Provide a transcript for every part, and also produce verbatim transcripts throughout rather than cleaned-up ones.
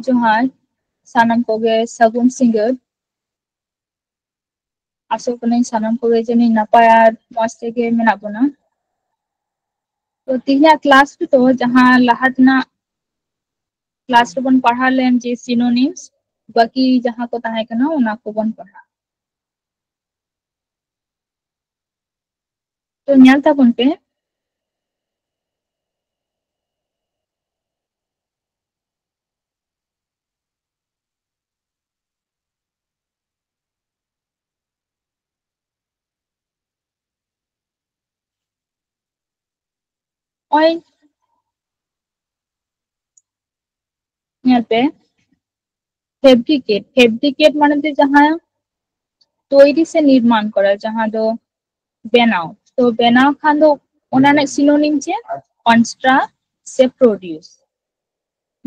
ᱡᱚᱦᱟᱨ, ᱥᱟᱱᱟᱢ ᱠᱚᱜᱮ ᱥᱟᱹᱜᱩᱱ ᱥᱤᱸᱜᱟᱹᱲ᱾ ᱟᱥᱚᱜ ᱠᱟᱹᱱᱟᱹᱧ ᱥᱟᱱᱟᱢ ᱠᱚᱜᱮ ᱡᱟᱹᱱᱤᱡ ᱱᱟᱯᱟᱭ ᱟᱨ ᱢᱚᱸᱡᱽ ᱛᱮᱜᱮ ᱢᱮᱱᱟᱜ ᱵᱚᱱᱟ᱾ ᱛᱚ, ᱛᱮᱦᱮᱧᱟᱜ ᱠᱞᱟᱥ ᱨᱮᱫᱚ ᱡᱟᱦᱟᱸ ᱞᱟᱦᱟ ᱛᱮᱱᱟᱜ ᱠᱞᱟᱥ ᱨᱮᱵᱚᱱ ᱯᱟᱲᱦᱟᱣ ᱞᱮᱱ ᱡᱮ synonyms, ᱵᱟᱹᱠᱤ ᱡᱟᱦᱟᱸ ᱠᱚ ᱛᱟᱦᱮᱸ ᱠᱟᱱᱟ ᱚᱱᱟ ᱠᱚᱵᱚᱱ ᱯᱟᱲᱦᱟᱜᱼᱟ᱾ ᱛᱚ, ᱧᱮᱞ ᱛᱟᱵᱚᱱ ᱯᱮ᱾ ᱚᱭ, ᱧᱮᱞ ᱯᱮ, fabricate, fabricate ᱢᱟᱱᱮ ᱫᱚ ᱡᱟᱦᱟᱸ ᱛᱚᱭᱨᱤ ᱥᱮ ᱱᱤᱨᱢᱟᱱ ᱠᱚᱨᱟ, ᱡᱟᱦᱟᱸ ᱫᱚ ᱵᱮᱱᱟᱣ᱾ ᱛᱚ, ᱵᱮᱱᱟᱣ ᱠᱷᱟᱱ ᱫᱚ ᱚᱱᱟ ᱨᱮᱱᱟᱜ synonym ᱪᱮᱫ? Construct ᱥᱮ produce,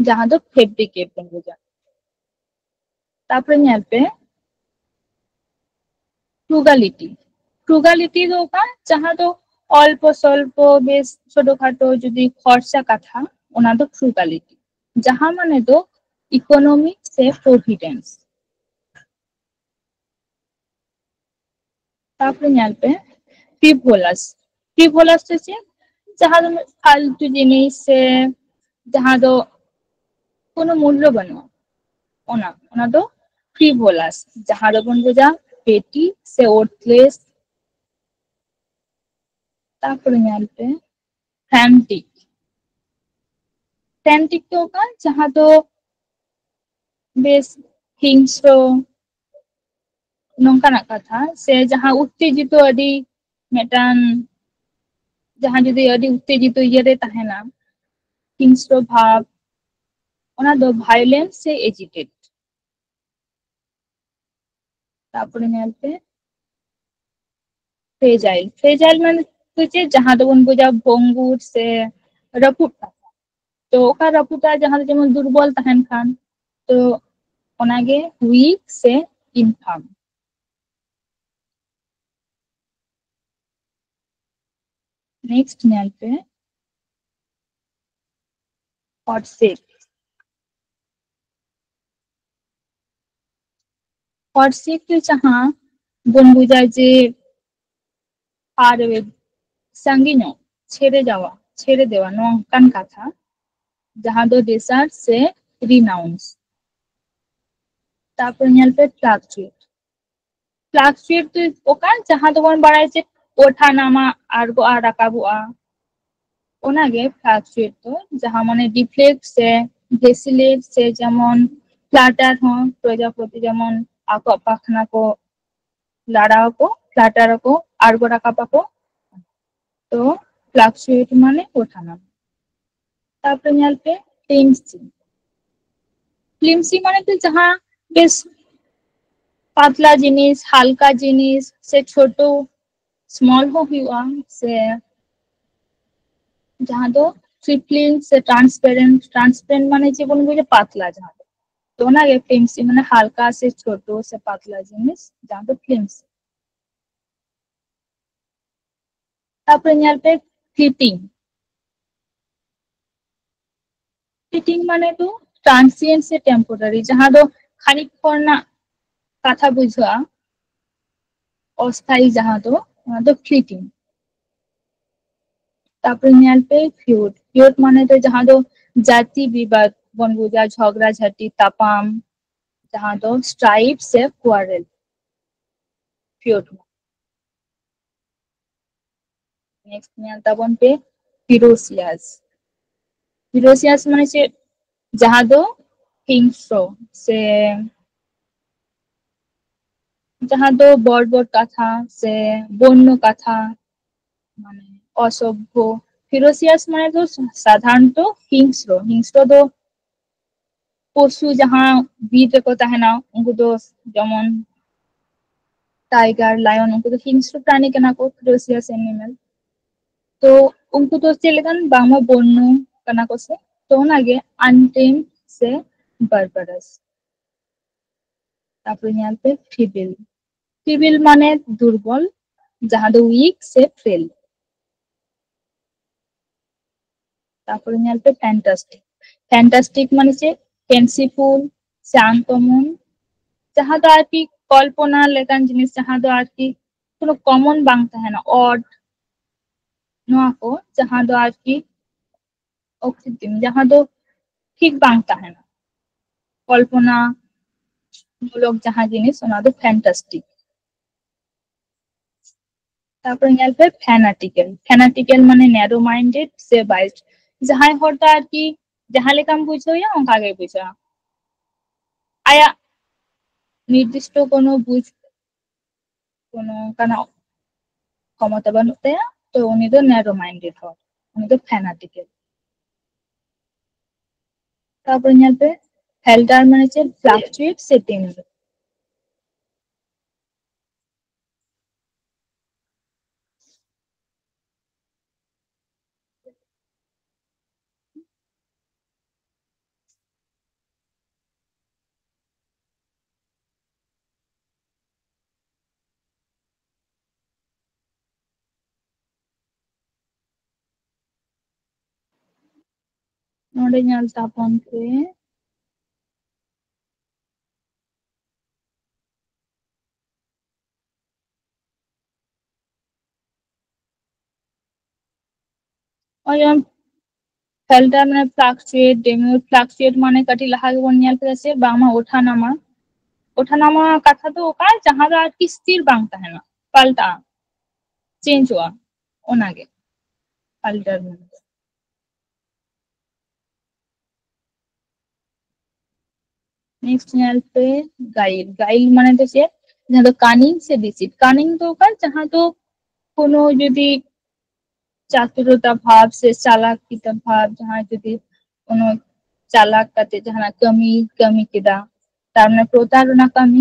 ᱡᱟᱦᱟᱸ ᱫᱚ fabricate ᱵᱚᱱ ᱵᱩᱡᱟ᱾ ᱛᱟᱯᱚᱨᱮ ᱧᱮᱞ ᱯᱮ, frugality᱾ Frugality ᱫᱚ ᱚᱠᱟ? ᱡᱟᱦᱟᱸ ᱫᱚ ᱚᱞᱯᱚ ᱥᱚᱞᱯᱚ, ᱵᱮᱥ ᱪᱷᱳᱴᱳ ᱠᱷᱟᱴᱳ ᱡᱩᱫᱤ ᱠᱷᱚᱨᱪᱟ ᱠᱟᱛᱷᱟ, ᱚᱱᱟ ᱫᱚ frugality, ᱡᱟᱦᱟᱸ ᱢᱟᱱᱮ ᱫᱚ economy ᱥᱮ providence᱾ ᱛᱟᱯᱚᱨᱮ ᱧᱮᱞ ᱯᱮ, frivolous᱾ Frivolous ᱫᱚ ᱪᱮᱫ? ᱡᱟᱦᱟᱸ ᱫᱚ ᱯᱷᱟᱞᱛᱩ ᱡᱤᱱᱤᱥ ᱥᱮ ᱡᱟᱦᱟᱸ ᱫᱚ ᱠᱳᱱᱳ ᱢᱩᱞᱞᱚ ᱵᱟᱹᱱᱩᱜᱼᱟ, ᱚᱱᱟ, ᱚᱱᱟ ᱫᱚ frivolous, ᱡᱟᱦᱟᱸ ᱫᱚᱵᱚᱱ ᱵᱩᱡᱟ petty ᱥᱮ worthless᱾ ᱛᱟᱯᱚᱨᱮ ᱧᱮᱞ ᱯᱮ, frantic᱾ Frantic ᱫᱚ ᱚᱠᱟ? ᱡᱟᱦᱟᱸ ᱫᱚ ᱵᱮᱥ ᱦᱤᱝᱥᱨᱚ, ᱱᱚᱝᱠᱟᱱᱟᱜ ᱠᱟᱛᱷᱟ, ᱥᱮ ᱡᱟᱦᱟᱸ ᱩᱛᱛᱮᱡᱤᱛᱚ, ᱟᱹᱰᱤ ᱢᱤᱫᱴᱟᱝ, ᱡᱟᱦᱟᱸ ᱡᱩᱫᱤ ᱟᱹᱰᱤ ᱩᱛᱛᱮᱡᱤᱛᱚ ᱤᱭᱟᱹᱨᱮ ᱛᱟᱦᱮᱱᱟ, ᱦᱤᱝᱥᱨᱚ ᱵᱷᱟᱵᱽ, ᱚᱱᱟ ᱫᱚ violent ᱥᱮ agitate᱾ ᱛᱟᱯᱚᱨᱮ ᱧᱮᱞ ᱯᱮ, fragile᱾ Fragile ᱢᱟᱱᱮ ᱫᱚ ᱪᱮᱫ? ᱡᱟᱦᱟᱸ ᱫᱚᱵᱚᱱ ᱵᱩᱡᱟ ᱵᱷᱚᱝᱜᱩᱨ ᱥᱮ ᱨᱟᱹᱯᱩᱫ ᱠᱟᱛᱷᱟ᱾ ᱛᱚ, ᱚᱠᱟ ᱨᱟᱹᱯᱩᱫᱟ? ᱡᱟᱦᱟᱸ ᱫᱚ ᱡᱮᱢᱚᱱ ᱫᱩᱨᱵᱚᱞ ᱛᱟᱦᱮᱱ ᱠᱷᱟᱱ, ᱛᱚ ᱚᱱᱟᱜᱮ weak ᱥᱮ infirm᱾ Next ᱧᱮᱞ ᱯᱮ, obscene᱾ ᱦᱚᱨᱥᱤᱠ ᱫᱚ ᱡᱟᱦᱟᱸ ᱵᱚᱱ ᱵᱩᱡᱟ ᱡᱮ ᱟᱨ ᱥᱟᱺᱜᱤᱧᱚᱜ, ᱪᱷᱮᱲᱮ ᱡᱟᱣᱟ, ᱪᱷᱮᱲᱮ ᱫᱮᱣᱟ, ᱱᱚᱝᱠᱟᱱ ᱠᱟᱛᱷᱟ, ᱡᱟᱦᱟᱸ ᱫᱚ ᱫᱮᱥᱟᱨ ᱥᱮ ᱨᱤᱱᱟᱣᱩᱱᱥ᱾ ᱛᱟᱨᱯᱚᱨ ᱧᱮᱞ ᱯᱮ ᱯᱷᱞᱟᱠᱪᱩᱭᱮᱴ᱾ ᱯᱷᱞᱟᱠᱪᱩᱭᱮᱴ ᱫᱚ ᱚᱠᱟ, ᱡᱟᱦᱟᱸ ᱫᱚᱵᱚᱱ ᱵᱟᱲᱟᱭ ᱡᱮ ᱳᱴᱷᱟᱱᱟᱢᱟ, ᱟᱬᱜᱚᱜᱼᱟ, ᱨᱟᱠᱟᱵᱚᱜᱼᱟ, ᱚᱱᱟᱜᱮ ᱯᱷᱞᱟᱠᱪᱩᱭᱮᱴ ᱫᱚ, ᱡᱟᱦᱟᱸ ᱢᱟᱱᱮ ᱰᱤᱯᱷᱞᱮᱠᱴ ᱥᱮ ᱵᱷᱮᱥᱤᱞᱮᱴ ᱥᱮ ᱡᱮᱢᱚᱱ ᱯᱷᱞᱟᱴᱟᱨ ᱦᱚᱸ ᱯᱨᱚᱡᱟᱯᱚᱛᱤ ᱡᱮᱢᱚᱱ ᱟᱠᱚᱣᱟᱜ ᱯᱟᱠᱷᱱᱟ ᱠᱚ ᱞᱟᱲᱟᱣ ᱟᱠᱚ, ᱯᱷᱞᱟᱴᱟᱨ ᱟᱠᱚ, ᱟᱬᱜᱚ ᱨᱟᱠᱟᱵ ᱟᱠᱚ᱾ ᱛᱚ ᱯᱷᱞᱟᱠᱪᱩᱭᱮᱴ ᱢᱟᱱᱮ ᱳᱴᱷᱟᱱᱟᱢᱟ᱾ ᱛᱟᱨᱯᱚᱨᱮ ᱧᱮᱞ ᱯᱮ ᱯᱷᱞᱤᱢᱥᱤ᱾ ᱯᱷᱞᱤᱢᱥᱤ ᱢᱟᱱᱮ ᱫᱚ ᱡᱟᱦᱟᱸ ᱵᱮᱥ ᱯᱟᱛᱞᱟ ᱡᱤᱱᱤᱥ, ᱦᱟᱞᱠᱟ ᱡᱤᱱᱤᱥ ᱥᱮ ᱪᱷᱳᱴᱳ, ᱥᱢᱚᱞ ᱦᱚᱸ ᱦᱩᱭᱩᱜᱼᱟ, ᱥᱮ ᱡᱟᱦᱟᱸ ᱫᱚ ᱴᱨᱤᱯᱷᱞᱤᱱ ᱥᱮ ᱴᱨᱟᱱᱥᱯᱮᱨᱮᱱᱴ᱾ ᱴᱨᱟᱱᱥᱯᱮᱨᱮᱱᱴ ᱢᱟᱱᱮ ᱪᱮᱫ ᱵᱚᱱ ᱵᱩᱡᱟ? ᱯᱟᱛᱞᱟ ᱡᱟᱦᱟᱸ ᱫᱚ᱾ ᱛᱚ ᱚᱱᱟᱜᱮ ᱯᱷᱞᱤᱢᱥᱤ ᱢᱟᱱᱮ ᱦᱟᱞᱠᱟ ᱥᱮ ᱪᱷᱳᱴᱳ ᱥᱮ ᱯᱟᱛᱞᱟ ᱡᱤᱱᱤᱥ, ᱡᱟᱦᱟᱸ ᱫᱚ ᱯᱷᱞᱤᱢᱥᱤ᱾ ᱛᱟᱨᱯᱚᱨᱮ ᱧᱮᱞ ᱯᱮ ᱯᱷᱞᱤᱴᱤᱝ᱾ ᱯᱷᱞᱤᱴᱤᱝ ᱢᱟᱱᱮ ᱫᱚ ᱴᱨᱟᱱᱥᱤᱭᱮᱱᱴ ᱥᱮ ᱴᱮᱢᱯᱳᱨᱟᱨᱤ, ᱡᱟᱦᱟᱸ ᱫᱚ ᱠᱷᱟᱱᱤᱠ ᱠᱷᱚᱱ ᱨᱮᱱᱟᱜ ᱠᱟᱛᱷᱟ ᱵᱩᱡᱷᱟᱹᱜᱼᱟ, ᱚᱥᱛᱷᱟᱭᱤ, ᱡᱟᱦᱟᱸ ᱫᱚ, ᱚᱱᱟ ᱫᱚ ᱯᱷᱞᱤᱴᱤᱝ᱾ ᱛᱟᱨᱯᱚᱨᱮ ᱧᱮᱞ ᱯᱮ ᱯᱷᱤᱭᱩᱰ᱾ ᱯᱷᱤᱭᱩᱰ ᱢᱟᱱᱮ ᱫᱚ ᱡᱟᱦᱟᱸ ᱫᱚ ᱡᱟᱹᱛᱤ ᱵᱤᱵᱟᱫ ᱵᱚᱱ ᱵᱩᱡᱟ, ᱡᱷᱚᱜᱽᱲᱟ ᱡᱷᱟᱹᱴᱤ, ᱛᱟᱯᱟᱢ, ᱡᱟᱦᱟᱸ ᱫᱚ ᱥᱴᱨᱟᱭᱤᱯ ᱥᱮ ᱠᱩᱣᱟᱨᱮᱞ᱾ ᱯᱷᱤᱭᱩᱰ᱾ ᱱᱮᱠᱥᱴ ᱧᱮᱞ ᱛᱟᱵᱚᱱ ᱯᱮ ᱯᱷᱤᱨᱳᱥᱤᱭᱟᱥ᱾ ᱯᱷᱤᱨᱳᱥᱤᱭᱟᱥ ᱢᱟᱱᱮ ᱪᱮᱫ? ᱡᱟᱦᱟᱸ ᱫᱚ ᱦᱤᱝᱥᱚ ᱥᱮ ᱡᱟᱦᱟᱸ ᱫᱚ ᱵᱚᱨᱵᱚᱨ ᱠᱟᱛᱷᱟ ᱥᱮ ᱵᱚᱱᱱᱚ ᱠᱟᱛᱷᱟ, ᱢᱟᱱᱮ ᱚᱥᱚᱵᱷᱚ᱾ ᱯᱷᱤᱨᱳᱥᱤᱭᱟᱥ ᱢᱟᱱᱮ ᱫᱚ ᱥᱟᱫᱷᱟᱨᱚᱱᱛᱚ ᱦᱤᱝᱥᱨᱚ᱾ ᱦᱤᱝᱥᱨᱚ ᱫᱚ ᱯᱚᱥᱩ ᱡᱟᱦᱟᱸ ᱵᱤᱨ ᱨᱮᱠᱚ ᱛᱟᱦᱮᱱᱟ, ᱩᱱᱠᱩ ᱫᱚ ᱡᱮᱢᱚᱱ ᱴᱟᱭᱜᱟᱨ, ᱞᱟᱭᱚᱱ, ᱩᱱᱠᱩ ᱫᱚ ᱦᱤᱝᱥᱨᱚ ᱯᱨᱟᱱᱤ ᱠᱟᱱᱟ ᱠᱚ, ᱯᱷᱤᱨᱳᱥᱤᱭᱟᱥ ᱮᱱᱤᱢᱮᱞ᱾ ᱛᱚ ᱩᱱᱠᱩ ᱫᱚ ᱪᱮᱫ ᱞᱮᱠᱟᱱ? ᱵᱟᱝᱢᱟ ᱵᱚᱱᱱᱚ ᱠᱟᱱᱟ ᱠᱚ ᱥᱮ, ᱛᱚ ᱚᱱᱟᱜᱮ ᱟᱱᱴᱮᱢ ᱥᱮ ᱵᱟᱨᱵᱟᱨᱟᱥ᱾ ᱛᱟᱨᱯᱚᱨᱮ ᱧᱮᱞ ᱯᱮ ᱯᱷᱤᱵᱤᱞ᱾ ᱯᱷᱤᱵᱤᱞ ᱢᱟᱱᱮ ᱫᱩᱨᱵᱚᱞ, ᱡᱟᱦᱟᱸ ᱫᱚ ᱣᱤᱠ ᱥᱮ ᱯᱷᱨᱮᱞ᱾ ᱛᱟᱨᱯᱚᱨᱮ ᱧᱮᱞ ᱯᱮ ᱯᱷᱮᱱᱴᱟᱥᱴᱤᱠ᱾ ᱯᱷᱮᱱᱴᱟᱥᱴᱤᱠ ᱢᱟᱱᱮ ᱪᱮᱫ? ᱯᱷᱮᱱᱥᱤᱯᱷᱩᱞ ᱥᱮ ᱟᱱᱠᱚᱢᱚᱱ, ᱡᱟᱦᱟᱸ ᱫᱚ ᱟᱨᱠᱤ ᱠᱚᱞᱯᱚᱱᱟ ᱞᱮᱠᱟᱱ ᱡᱤᱱᱤᱥ, ᱡᱟᱦᱟᱸ ᱫᱚ ᱟᱨᱠᱤ ᱠᱳᱱᱳ ᱠᱚᱢᱚᱱ ᱵᱟᱝ ᱛᱟᱦᱮᱱᱟ, ᱚᱰ, ᱱᱚᱣᱟ ᱠᱚ ᱡᱟᱦᱟᱸ ᱫᱚ ᱟᱨᱠᱤ ᱚᱠᱨᱤᱛᱤᱢ, ᱡᱟᱦᱟᱸ ᱫᱚ ᱴᱷᱤᱠ ᱵᱟᱝ ᱛᱟᱦᱮᱱᱟ, ᱠᱚᱞᱯᱚᱱᱟ ᱢᱩᱞᱚᱠ ᱡᱟᱦᱟᱸ ᱡᱤᱱᱤᱥ, ᱚᱱᱟ ᱫᱚ ᱯᱷᱮᱱᱴᱟᱥᱴᱤᱠ᱾ ᱛᱟᱨᱯᱚᱨᱮ ᱧᱮᱞ ᱯᱮ ᱯᱷᱮᱱᱟᱴᱤᱠᱮᱞ᱾ ᱯᱷᱮᱱᱟᱴᱤᱠᱮᱞ ᱢᱟᱱᱮ ᱱᱮᱨᱳ ᱢᱟᱭᱤᱱᱰᱮᱰ ᱥᱮ ᱵᱟᱭᱟᱥᱰ, ᱡᱟᱦᱟᱸᱭ ᱦᱚᱲ ᱫᱚ ᱟᱨᱠᱤ ᱡᱟᱦᱟᱸ ᱞᱮᱠᱟᱢ ᱵᱩᱡᱷᱟᱹᱣᱭᱟ ᱚᱱᱠᱟ ᱜᱮᱭ ᱵᱩᱡᱷᱟᱹᱣᱟ, ᱟᱭᱟᱜ ᱱᱤᱨᱫᱤᱥᱴᱚ ᱠᱳᱱᱳ ᱵᱩᱡᱽ, ᱠᱳᱱᱳ ᱚᱱᱠᱟᱱᱟᱜ ᱠᱷᱚᱢᱚᱛᱟ ᱵᱟᱹᱱᱩᱜ ᱛᱟᱭᱟ, ᱛᱚ ᱩᱱᱤ ᱫᱚ ᱱᱮᱨᱳ ᱢᱟᱭᱤᱱᱰᱮᱰ ᱦᱚᱲ, ᱩᱱᱤ ᱫᱚ ᱯᱷᱮᱱᱟᱴᱤᱠᱮᱞ᱾ ᱛᱟᱨᱯᱚᱨᱮ ᱧᱮᱞ ᱯᱮ ᱯᱷᱮᱞᱴᱟᱨ ᱢᱟᱱᱮ ᱪᱮᱫ? ᱯᱷᱞᱟᱠᱪᱩᱭᱮᱴ ᱥᱮ ᱰᱤᱢ᱾ ᱱᱚᱰᱮ ᱧᱮᱞ ᱛᱟᱵᱚᱱ ᱯᱮ᱾ ᱱᱚᱜᱼᱚᱭ ᱡᱮᱢᱚᱱ ᱯᱷᱮᱞᱴᱟᱨ ᱢᱟᱱᱮ ᱯᱷᱞᱟᱠᱪᱩᱭᱮᱴ, ᱰᱮᱢᱤᱭᱩᱴ᱾ ᱯᱷᱞᱟᱠᱪᱩᱭᱮᱴ ᱢᱟᱱᱮ ᱠᱟᱹᱴᱤᱡ ᱞᱟᱦᱟ ᱜᱮᱵᱚᱱ ᱧᱮᱞ ᱠᱮᱫᱟ ᱥᱮ ᱵᱟᱝᱢᱟ ᱳᱴᱷᱟᱱᱟᱢᱟ, ᱳᱴᱷᱟᱱᱟᱢᱟ ᱠᱟᱛᱷᱟ ᱫᱚ ᱚᱠᱟ ᱡᱟᱦᱟᱸ ᱫᱚ ᱟᱨᱠᱤ ᱥᱛᱷᱤᱨ ᱵᱟᱝ ᱛᱟᱦᱮᱱᱟ, ᱯᱟᱞᱴᱟᱜᱼᱟ, ᱪᱮᱧᱡᱚᱜᱼᱟ, ᱚᱱᱟᱜᱮ ᱯᱷᱮᱞᱴᱟᱨ ᱢᱟᱱᱮ᱾ ᱱᱮᱠᱥᱴ ᱧᱮᱞ ᱯᱮ ᱜᱟᱭᱤᱞ᱾ ᱜᱟᱭᱤᱞ ᱢᱟᱱᱮ ᱫᱚ ᱪᱮᱫ? ᱡᱟᱦᱟᱸ ᱫᱚ ᱠᱟᱱᱤᱝ ᱥᱮ ᱰᱤᱥᱤᱴ᱾ ᱠᱟᱱᱤᱝ ᱫᱚ ᱚᱠᱟ ᱡᱟᱦᱟᱸ ᱫᱚ ᱠᱳᱱᱳ ᱡᱩᱫᱤ ᱪᱟᱛᱩᱨᱚᱛᱟ ᱵᱷᱟᱵ ᱥᱮ ᱪᱟᱞᱟᱠᱤᱛᱟ ᱵᱷᱟᱵ, ᱡᱟᱦᱟᱸ ᱡᱩᱫᱤ ᱠᱳᱱᱳ ᱪᱟᱞᱟᱠ ᱠᱟᱛᱮ ᱡᱟᱦᱟᱱᱟᱜ ᱠᱟᱹᱢᱤ ᱠᱟᱹᱢᱤ ᱠᱮᱫᱟ, ᱛᱟᱨ ᱢᱟᱱᱮ ᱯᱨᱚᱛᱟᱨᱚᱱᱟ ᱠᱟᱹᱢᱤ,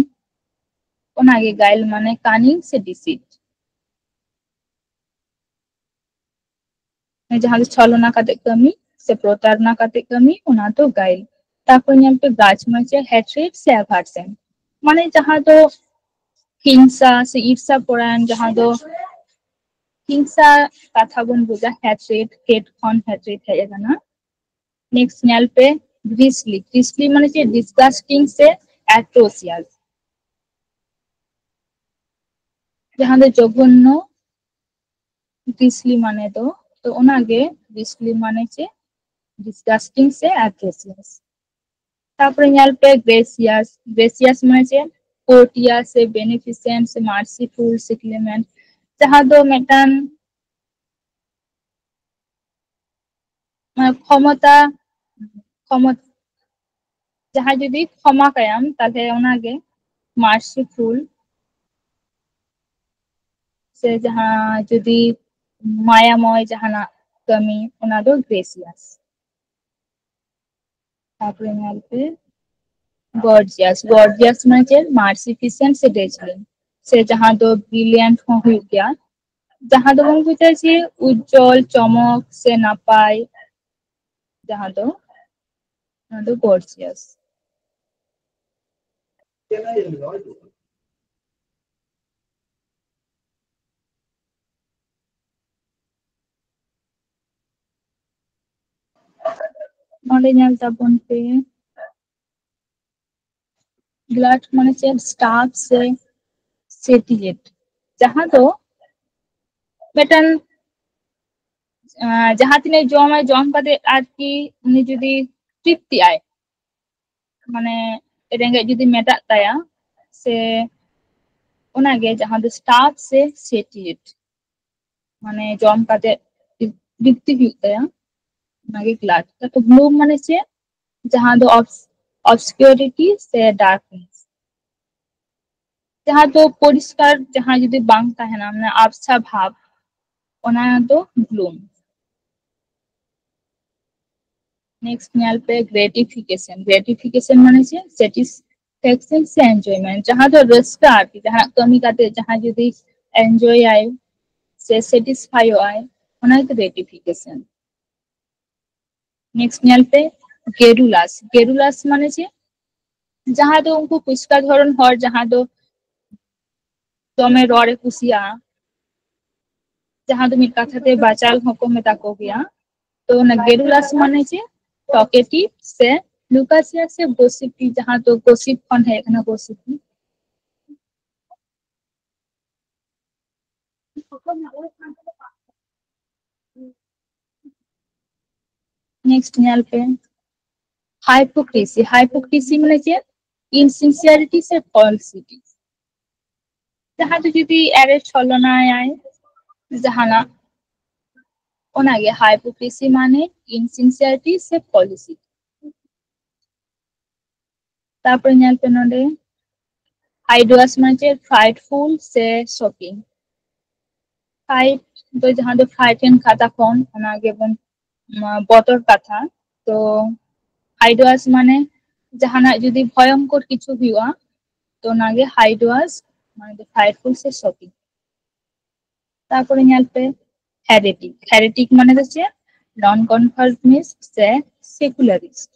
ᱚᱱᱟᱜᱮ ᱜᱟᱭᱤᱞ ᱢᱟᱱᱮ ᱠᱟᱱᱤᱝ ᱥᱮ ᱰᱤᱥᱤᱴ᱾ ᱡᱟᱦᱟᱸ ᱫᱚ ᱪᱷᱚᱞᱚᱱᱟ ᱠᱟᱛᱮ ᱠᱟᱹᱢᱤ ᱥᱮ ᱯᱨᱚᱛᱟᱨᱚᱱᱟ ᱠᱟᱛᱮ ᱠᱟᱹᱢᱤ, ᱚᱱᱟ ᱫᱚ ᱜᱟᱭᱤᱞ᱾ ᱛᱟᱨᱯᱚᱨ ᱧᱮᱞ ᱯᱮ ᱜᱨᱟᱡᱽ ᱢᱟᱱᱮ ᱪᱮᱫ? ᱦᱮᱴᱨᱮᱰ ᱥᱮ ᱟᱵᱷᱟᱨᱥᱮᱱ, ᱢᱟᱱᱮ ᱡᱟᱦᱟᱸ ᱫᱚ ᱦᱤᱝᱥᱟ ᱥᱮ ᱤᱨᱥᱟ ᱯᱚᱨᱟᱭᱚᱱ, ᱡᱟᱦᱟᱸ ᱫᱚ ᱦᱤᱝᱥᱟ ᱠᱟᱛᱷᱟ ᱵᱚᱱ ᱵᱩᱡᱟ, ᱦᱮᱴᱨᱮᱰ, ᱦᱮᱴ ᱠᱷᱚᱱ ᱦᱮᱴᱨᱮᱰ ᱦᱮᱡ ᱟᱠᱟᱱᱟ᱾ ᱱᱮᱠᱥᱴ ᱧᱮᱞ ᱯᱮ ᱜᱨᱤᱥᱞᱤ᱾ ᱜᱨᱤᱥᱞᱤ ᱢᱟᱱᱮ ᱪᱮᱫ? ᱰᱤᱥᱜᱟᱥᱴᱤᱝ ᱥᱮ ᱮᱴᱨᱳᱥᱤᱭᱟᱥ᱾ ᱡᱟᱦᱟᱸ ᱫᱚ ᱡᱚᱜᱷᱚᱱᱱᱚ ᱜᱨᱤᱥᱞᱤ ᱢᱟᱱᱮ ᱫᱚ, ᱛᱚ ᱚᱱᱟᱜᱮ ᱜᱨᱤᱥᱞᱤ ᱢᱟᱱᱮ ᱪᱮᱫ? ᱰᱤᱥᱜᱟᱥᱴᱤᱝ ᱥᱮ ᱟᱴᱨᱮᱥᱤᱭᱟᱥ᱾ ᱛᱟᱯᱚᱨᱮ ᱧᱮᱞ ᱯᱮ ᱜᱨᱮᱥᱤᱭᱟᱥ᱾ ᱜᱨᱮᱥᱤᱭᱟᱥ ᱢᱟᱱᱮ ᱪᱮᱫ? ᱠᱳᱨᱴᱤᱭᱟᱥ ᱥᱮ ᱵᱮᱱᱤᱯᱷᱤᱥᱮᱱᱴ ᱥᱮ ᱢᱟᱨᱥᱤᱯᱷᱩᱞ ᱥᱮ ᱠᱞᱮᱢᱮᱱᱴ, ᱡᱟᱦᱟᱸ ᱫᱚ ᱢᱤᱫᱴᱟᱝ ᱢᱟᱱᱮ ᱠᱷᱚᱢᱚᱛᱟ, ᱠᱷᱚᱢᱚᱛᱟ, ᱡᱟᱦᱟᱸᱭ ᱡᱩᱫᱤ ᱠᱷᱚᱢᱟ ᱠᱟᱭᱟᱢ, ᱛᱟᱦᱞᱮ ᱚᱱᱟᱜᱮ ᱢᱟᱨᱥᱤᱯᱷᱩᱞ᱾ ᱥᱮ ᱡᱟᱦᱟᱸ ᱡᱩᱫᱤ ᱢᱟᱭᱟᱢᱚᱭ ᱡᱟᱦᱟᱱᱟᱜ ᱠᱟᱹᱢᱤ, ᱚᱱᱟ ᱫᱚ ᱜᱨᱮᱥᱤᱭᱟᱥ᱾ ᱛᱟᱯᱚᱨᱮ ᱧᱮᱞ ᱯᱮ ᱜᱚᱨᱡᱤᱭᱟᱥ᱾ ᱜᱚᱨᱡᱤᱭᱟᱥ ᱢᱟᱱᱮ ᱪᱮᱫ? ᱢᱟᱨᱥᱤᱯᱷᱤᱥᱮᱱᱴ ᱥᱮ ᱰᱮᱡᱞᱤᱝ, ᱥᱮ ᱡᱟᱦᱟᱸ ᱫᱚ ᱵᱨᱤᱞᱤᱭᱟᱱᱴ ᱦᱚᱸ ᱦᱩᱭᱩᱜ ᱜᱮᱭᱟ, ᱡᱟᱦᱟᱸ ᱫᱚᱵᱚᱱ ᱵᱩᱡᱟ ᱡᱮ ᱩᱡᱽᱡᱚᱞ, ᱪᱚᱢᱚᱠ ᱥᱮ ᱱᱟᱯᱟᱭ, ᱡᱟᱦᱟᱸ ᱫᱚ, ᱚᱱᱟ ᱫᱚ ᱜᱚᱨᱡᱤᱭᱟᱥ᱾ ᱚᱸᱰᱮ ᱧᱮᱞ ᱛᱟᱵᱚᱱ ᱯᱮ, ᱜᱞᱟᱴ ᱢᱟᱱᱮ ᱪᱮᱫ? ᱥᱴᱟᱯ ᱥᱮ ᱥᱮᱴᱤᱞᱮᱴ, ᱡᱟᱦᱟᱸ ᱫᱚ ᱢᱤᱫᱴᱟᱝ, ᱟᱸ, ᱡᱟᱦᱟᱸ ᱛᱤᱱᱟᱹᱜ ᱡᱚᱢᱟᱭ, ᱡᱚᱢ ᱠᱟᱛᱮ ᱟᱨᱠᱤ ᱩᱱᱤ ᱡᱩᱫᱤ ᱛᱨᱤᱯᱛᱤᱜ ᱟᱭ, ᱢᱟᱱᱮ ᱨᱮᱸᱜᱮᱡ ᱡᱩᱫᱤ ᱢᱮᱴᱟᱜ ᱛᱟᱭᱟ, ᱥᱮ ᱚᱱᱟᱜᱮ ᱡᱟᱦᱟᱸ ᱫᱚ ᱥᱴᱟᱯ ᱥᱮ ᱥᱮᱴᱤᱞᱮᱴ, ᱢᱟᱱᱮ ᱡᱚᱢ ᱠᱟᱛᱮ ᱛᱨᱤᱯᱛᱤ ᱦᱩᱭᱩᱜ ᱛᱟᱭᱟ, ᱚᱱᱟᱜᱮ ᱜᱞᱟᱴ᱾ ᱛᱟᱨᱯᱚᱨ ᱜᱞᱩᱢ ᱢᱟᱱᱮ ᱪᱮᱫ? ᱡᱟᱦᱟᱸ ᱫᱚ ᱚᱵᱥᱠᱤᱭᱩᱨᱤᱴᱤ ᱥᱮ ᱰᱟᱨᱠᱱᱮᱥ, ᱡᱟᱦᱟᱸ ᱫᱚ ᱯᱚᱨᱤᱥᱠᱟᱨ, ᱡᱟᱦᱟᱸ ᱡᱩᱫᱤ ᱵᱟᱝ ᱛᱟᱦᱮᱱᱟ, ᱢᱟᱱᱮ ᱟᱵᱥᱟ ᱵᱷᱟᱵ, ᱚᱱᱟ ᱫᱚ ᱜᱞᱩᱢ᱾ ᱱᱮᱠᱥᱴ ᱧᱮᱞ ᱯᱮ ᱜᱨᱮᱴᱤᱯᱷᱤᱠᱮᱥᱚᱱ᱾ ᱜᱨᱮᱴᱤᱯᱷᱤᱠᱮᱥᱚᱱ ᱢᱟᱱᱮ ᱪᱮᱫ? ᱥᱮᱴᱤᱥᱯᱷᱮᱠᱥᱚᱱ ᱥᱮ ᱮᱱᱡᱚᱭᱢᱮᱱᱴ, ᱡᱟᱦᱟᱸ ᱫᱚ ᱨᱟᱹᱥᱠᱟᱹ ᱟᱨᱠᱤ, ᱡᱟᱦᱟᱱᱟᱜ ᱠᱟᱹᱢᱤ ᱠᱟᱛᱮ ᱡᱟᱦᱟᱸ ᱡᱩᱫᱤ ᱮᱱᱡᱚᱭᱟᱭ ᱥᱮ ᱥᱮᱴᱤᱥᱯᱷᱟᱭᱚᱜ ᱟᱭ, ᱚᱱᱟ ᱜᱮ ᱜᱨᱮᱴᱤᱯᱷᱤᱠᱮᱥᱚᱱ᱾ ᱱᱮᱠᱥᱴ ᱧᱮᱞ ᱯᱮ ᱜᱮᱨᱩᱞᱟᱥ᱾ ᱜᱮᱨᱩᱞᱟᱥ ᱢᱟᱱᱮ ᱪᱮᱫ? ᱡᱟᱦᱟᱸ ᱫᱚ ᱩᱱᱠᱩ ᱯᱷᱩᱪᱠᱟ ᱫᱷᱚᱨᱚᱱ ᱦᱚᱲ, ᱡᱟᱦᱟᱸ ᱫᱚ ᱫᱚᱢᱮ ᱨᱚᱲ ᱮ ᱠᱩᱥᱤᱭᱟᱜᱼᱟ, ᱡᱟᱦᱟᱸ ᱫᱚ ᱢᱤᱫ ᱠᱟᱛᱷᱟ ᱛᱮ ᱵᱟᱪᱟᱞ ᱦᱚᱸᱠᱚ ᱢᱮᱛᱟ ᱠᱚ ᱜᱮᱭᱟ᱾ ᱛᱚ ᱚᱱᱟ ᱜᱮᱨᱩᱞᱟᱥ ᱢᱟᱱᱮ ᱪᱮᱫ? ᱴᱚᱠᱮᱴᱤᱵᱷ ᱥᱮ ᱞᱩᱠᱟᱥᱤᱭᱟᱥ ᱥᱮ ᱜᱚᱥᱤᱯᱤ, ᱡᱟᱦᱟᱸ ᱫᱚ ᱜᱚᱥᱤᱯ ᱠᱷᱚᱱ ᱦᱮᱡ ᱟᱠᱟᱱᱟ, ᱜᱚᱥᱤᱯᱤ᱾ ᱱᱮᱠᱥᱴ ᱧᱮᱞ ᱯᱮ, ᱦᱟᱭᱯᱳᱠᱨᱤᱥᱤ᱾ ᱦᱟᱭᱯᱳᱠᱨᱤᱥᱤ ᱢᱟᱱᱮ ᱪᱮᱫ? ᱤᱱᱥᱤᱱᱥᱤᱭᱟᱨᱤᱴᱤ ᱥᱮ ᱯᱷᱚᱞᱥᱤᱴᱤ᱾ ᱡᱟᱦᱟᱸ ᱫᱚ ᱡᱩᱫᱤ ᱮᱲᱮ ᱪᱷᱚᱞᱚᱱᱟᱭᱟᱭ ᱡᱟᱦᱟᱱᱟᱜ, ᱚᱱᱟᱜᱮ ᱦᱟᱭᱯᱳᱠᱨᱤᱥᱤ ᱢᱟᱱᱮ ᱤᱱᱥᱤᱱᱥᱤᱭᱟᱨᱤᱴᱤ ᱥᱮ ᱯᱷᱚᱞᱥᱤᱴᱤ᱾ ᱛᱟᱨᱯᱚᱨᱮ ᱧᱮᱞ ᱯᱮ ᱱᱚᱰᱮ, ᱦᱟᱭᱰᱳᱣᱟᱥ ᱢᱟᱱᱮ ᱪᱮᱫ? ᱯᱷᱨᱟᱭᱤᱴᱯᱷᱩᱞ ᱥᱮ ᱥᱚᱠᱤᱝ᱾ ᱯᱷᱨᱟᱭᱤᱴ ᱫᱚ ᱡᱟᱦᱟᱸ ᱫᱚ ᱯᱷᱨᱟᱭᱤᱴᱮᱱ ᱠᱟᱛᱷᱟ ᱠᱷᱚᱱ, ᱚᱱᱟ ᱜᱮᱵᱚᱱ, ᱱᱚᱣᱟ ᱵᱚᱛᱚᱨ ᱠᱟᱛᱷᱟ᱾ ᱛᱚ ᱦᱟᱭᱰᱳᱣᱟᱥ ᱢᱟᱱᱮ ᱡᱟᱦᱟᱱᱟᱜ ᱡᱩᱫᱤ ᱵᱷᱚᱭᱚᱝᱠᱚᱨ ᱠᱤᱪᱷᱩ ᱦᱩᱭᱩᱜᱼᱟ, ᱛᱚ ᱚᱱᱟᱜᱮ ᱦᱟᱭᱰᱳᱣᱟᱥ ᱢᱟᱱᱮ ᱫᱚ ᱯᱷᱨᱟᱭᱤᱴᱯᱷᱩᱞ ᱥᱮ ᱥᱚᱠᱤᱝ᱾ ᱛᱟᱨᱯᱚᱨᱮ ᱧᱮᱞ ᱯᱮ ᱦᱮᱨᱮᱴᱤᱠ᱾ ᱦᱮᱨᱮᱴᱤᱠ ᱢᱟᱱᱮ ᱫᱚ ᱪᱮᱫ? ᱱᱚᱱ ᱠᱚᱱᱯᱷᱚᱨᱢᱤᱥᱴ ᱥᱮ ᱥᱮᱠᱩᱞᱟᱨᱤᱥᱴ᱾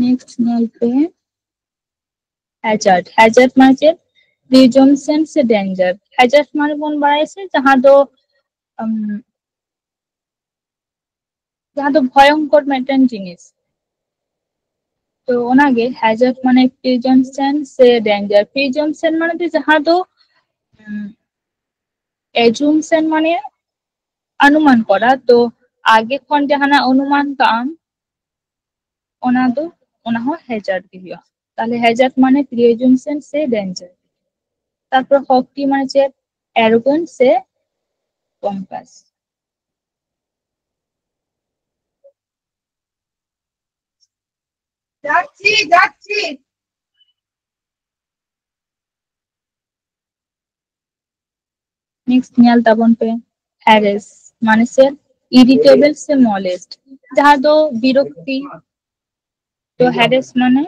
ᱱᱮᱠᱥᱴ ᱧᱮᱞ ᱯᱮ ᱦᱮᱡᱟᱨᱰ᱾ ᱦᱮᱡᱟᱨᱰ ᱢᱟᱱᱮ ᱪᱮᱫ? ᱯᱨᱤᱡᱚᱢᱯᱥᱚᱱ ᱥᱮ ᱰᱮᱧᱡᱟᱨ᱾ ᱦᱮᱡᱟᱨᱰ ᱢᱟᱱᱮ ᱵᱚᱱ ᱵᱟᱲᱟᱭᱟ ᱥᱮ ᱡᱟᱦᱟᱸ ᱫᱚ, ᱩᱢ, ᱡᱟᱦᱟᱸ ᱫᱚ ᱵᱷᱚᱭᱚᱝᱠᱚᱨ ᱢᱤᱫᱴᱮᱱ ᱡᱤᱱᱤᱥ᱾ ᱛᱚ ᱚᱱᱟᱜᱮ ᱦᱮᱡᱟᱨᱰ ᱢᱟᱱᱮ ᱯᱨᱤᱡᱚᱢᱯᱥᱚᱱ ᱥᱮ ᱰᱮᱧᱡᱟᱨ᱾ ᱯᱨᱤᱡᱚᱢᱯᱥᱚᱱ ᱢᱟᱱᱮ ᱫᱚ ᱡᱟᱦᱟᱸ ᱫᱚ, ᱩᱢ, ᱮᱡᱩᱢᱯᱥᱚᱱ ᱢᱟᱱᱮ ᱚᱱᱩᱢᱟᱱ ᱠᱚᱨᱟ᱾ ᱛᱚ ᱟᱜᱮ ᱠᱷᱚᱱ ᱡᱟᱦᱟᱱᱟᱜ ᱚᱱᱩᱢᱟᱱ ᱠᱟᱜ ᱟᱢ, ᱚᱱᱟ ᱫᱚ, ᱚᱱᱟ ᱦᱚᱸ ᱦᱮᱡᱟᱨᱰ ᱜᱮ ᱦᱩᱭᱩᱜᱼᱟ᱾ ᱛᱟᱦᱞᱮ ᱦᱮᱡᱟᱨᱰ ᱢᱟᱱᱮ ᱯᱨᱤᱡᱚᱢᱯᱥᱚᱱ ᱥᱮ ᱰᱮᱧᱡᱟᱨ᱾ ᱛᱟᱨᱯᱚᱨ ᱦᱚᱠᱴᱤ ᱢᱟᱱᱮ ᱪᱮᱫ? ᱮᱨᱳᱜᱮᱱᱥ ᱥᱮ ᱯᱚᱢᱯᱟᱥ᱾ যাচ্ছি, যাচ্ছি। ᱱᱮᱠᱥᱴ ᱧᱮᱞ ᱛᱟᱵᱚᱱ ᱯᱮ, ᱦᱮᱨᱮᱥ ᱢᱟᱱᱮ ᱪᱮᱫ? ᱤᱨᱤᱴᱮᱵᱚᱞ ᱥᱮ ᱢᱚᱞᱮᱥᱴ, ᱡᱟᱦᱟᱸ ᱫᱚ ᱵᱤᱨᱚᱠᱛᱤ᱾ ᱛᱚ ᱦᱮᱨᱮᱥ ᱢᱟᱱᱮ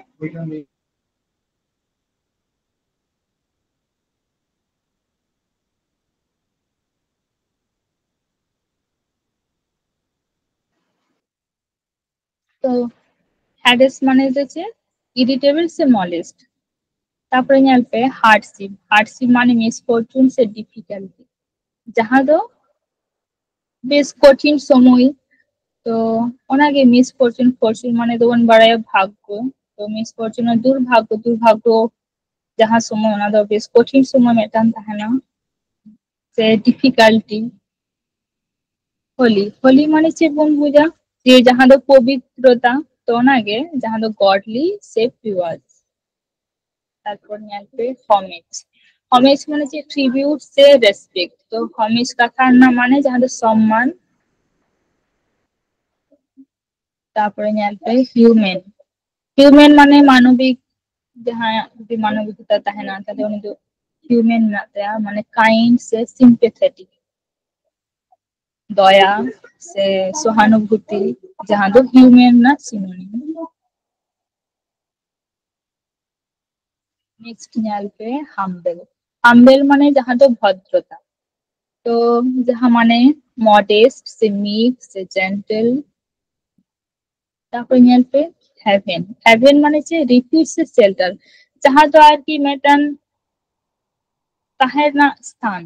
ᱛᱚ ᱦᱮᱨᱮᱥ ᱢᱟᱱᱮ ᱫᱚ ᱪᱮᱫ? ᱤᱨᱤᱴᱮᱵᱚᱞ ᱥᱮ ᱢᱚᱞᱮᱥᱴ᱾ ᱛᱟᱨᱯᱚᱨᱮ ᱧᱮᱞ ᱯᱮ ᱦᱟᱨᱰᱥᱤᱯ᱾ ᱦᱟᱨᱰᱥᱤᱯ ᱢᱟᱱᱮ ᱢᱤᱥᱯᱷᱚᱨᱪᱩᱱ ᱥᱮ ᱰᱤᱯᱷᱤᱠᱟᱞᱴᱤ᱾ ᱡᱟᱦᱟᱸ ᱫᱚ ᱵᱮᱥ ᱠᱚᱴᱷᱤᱱ ᱥᱚᱢᱚᱭ᱾ ᱛᱚ ᱚᱱᱟᱜᱮ misfortune, fortune ᱢᱟᱱᱮ ᱫᱚᱵᱚᱱ ᱵᱟᱲᱟᱭᱟ ᱵᱷᱟᱜᱽᱜᱚ᱾ ᱛᱚ misfortune ᱫᱩᱨᱵᱷᱟᱜᱽᱜᱚ, ᱫᱩᱨᱵᱷᱟᱜᱽᱜᱚ ᱡᱟᱦᱟᱸ ᱥᱚᱢᱚᱭ, ᱚᱱᱟ ᱫᱚ ᱵᱮᱥ ᱠᱚᱴᱷᱤᱱ ᱥᱚᱢᱚᱭ ᱢᱤᱫᱴᱟᱝ ᱛᱟᱦᱮᱱᱟ, ᱥᱮ difficulty᱾ ᱦᱳᱞᱤ, ᱦᱳᱞᱤ ᱢᱟᱱᱮ ᱪᱮᱫ ᱵᱚᱱ ᱵᱩᱡᱟ? ᱡᱮ ᱡᱟᱦᱟᱸ ᱫᱚ ᱯᱚᱵᱤᱛᱨᱚᱛᱟ, ᱛᱚ ᱚᱱᱟᱜᱮ ᱡᱟᱦᱟᱸ ᱫᱚ godly ᱥᱮ pure᱾ ᱛᱟᱨᱯᱚᱨ ᱧᱮᱞ ᱯᱮ homage᱾ Homage ᱢᱟᱱᱮ ᱪᱮᱫ? Tribute ᱥᱮ respect᱾ ᱛᱚ homage ᱠᱟᱛᱷᱟ ᱨᱮᱱᱟᱜ ᱢᱟᱱᱮ ᱡᱟᱦᱟᱸ ᱫᱚ ᱥᱚᱢᱢᱟᱱ᱾ ᱛᱟᱨᱯᱚᱨᱮ ᱧᱮᱞ ᱯᱮ human᱾ Human ᱢᱟᱱᱮ ᱢᱟᱱᱚᱵᱤᱠ, ᱡᱟᱦᱟᱸᱭᱟᱜ ᱡᱩᱫᱤ ᱢᱟᱱᱚᱵᱤᱠᱚᱛᱟ ᱛᱟᱦᱮᱱᱟ, ᱛᱟᱦᱞᱮ ᱩᱱᱤ ᱫᱚ human ᱢᱮᱱᱟᱜ ᱛᱟᱭᱟ, ᱢᱟᱱᱮ kind ᱥᱮ sympathetic᱾ ᱫᱚᱭᱟ ᱥᱮ ᱥᱚᱦᱟᱱᱩᱵᱷᱩᱛᱤ, ᱡᱟᱦᱟᱸ ᱫᱚ human ᱨᱮᱱᱟᱜ synonym᱾ Next ᱧᱮᱞ ᱯᱮ humble᱾ Humble ᱢᱟᱱᱮ ᱡᱟᱦᱟᱸ ᱫᱚ ᱵᱷᱚᱫᱨᱚᱛᱟ᱾ ᱛᱚ ᱡᱟᱦᱟᱸ ᱢᱟᱱᱮ modest ᱥᱮ meek ᱥᱮ gentle᱾ ᱛᱟᱨᱯᱚᱨ ᱧᱮᱞ ᱯᱮ haven᱾ Haven ᱢᱟᱱᱮ ᱪᱮᱫ? Refuge ᱥᱮ shelter, ᱡᱟᱦᱟᱸ ᱫᱚ ᱟᱨᱠᱤ ᱢᱤᱫᱴᱟᱝ ᱛᱟᱦᱮᱸ ᱨᱮᱱᱟᱜ ᱥᱛᱷᱟᱱ,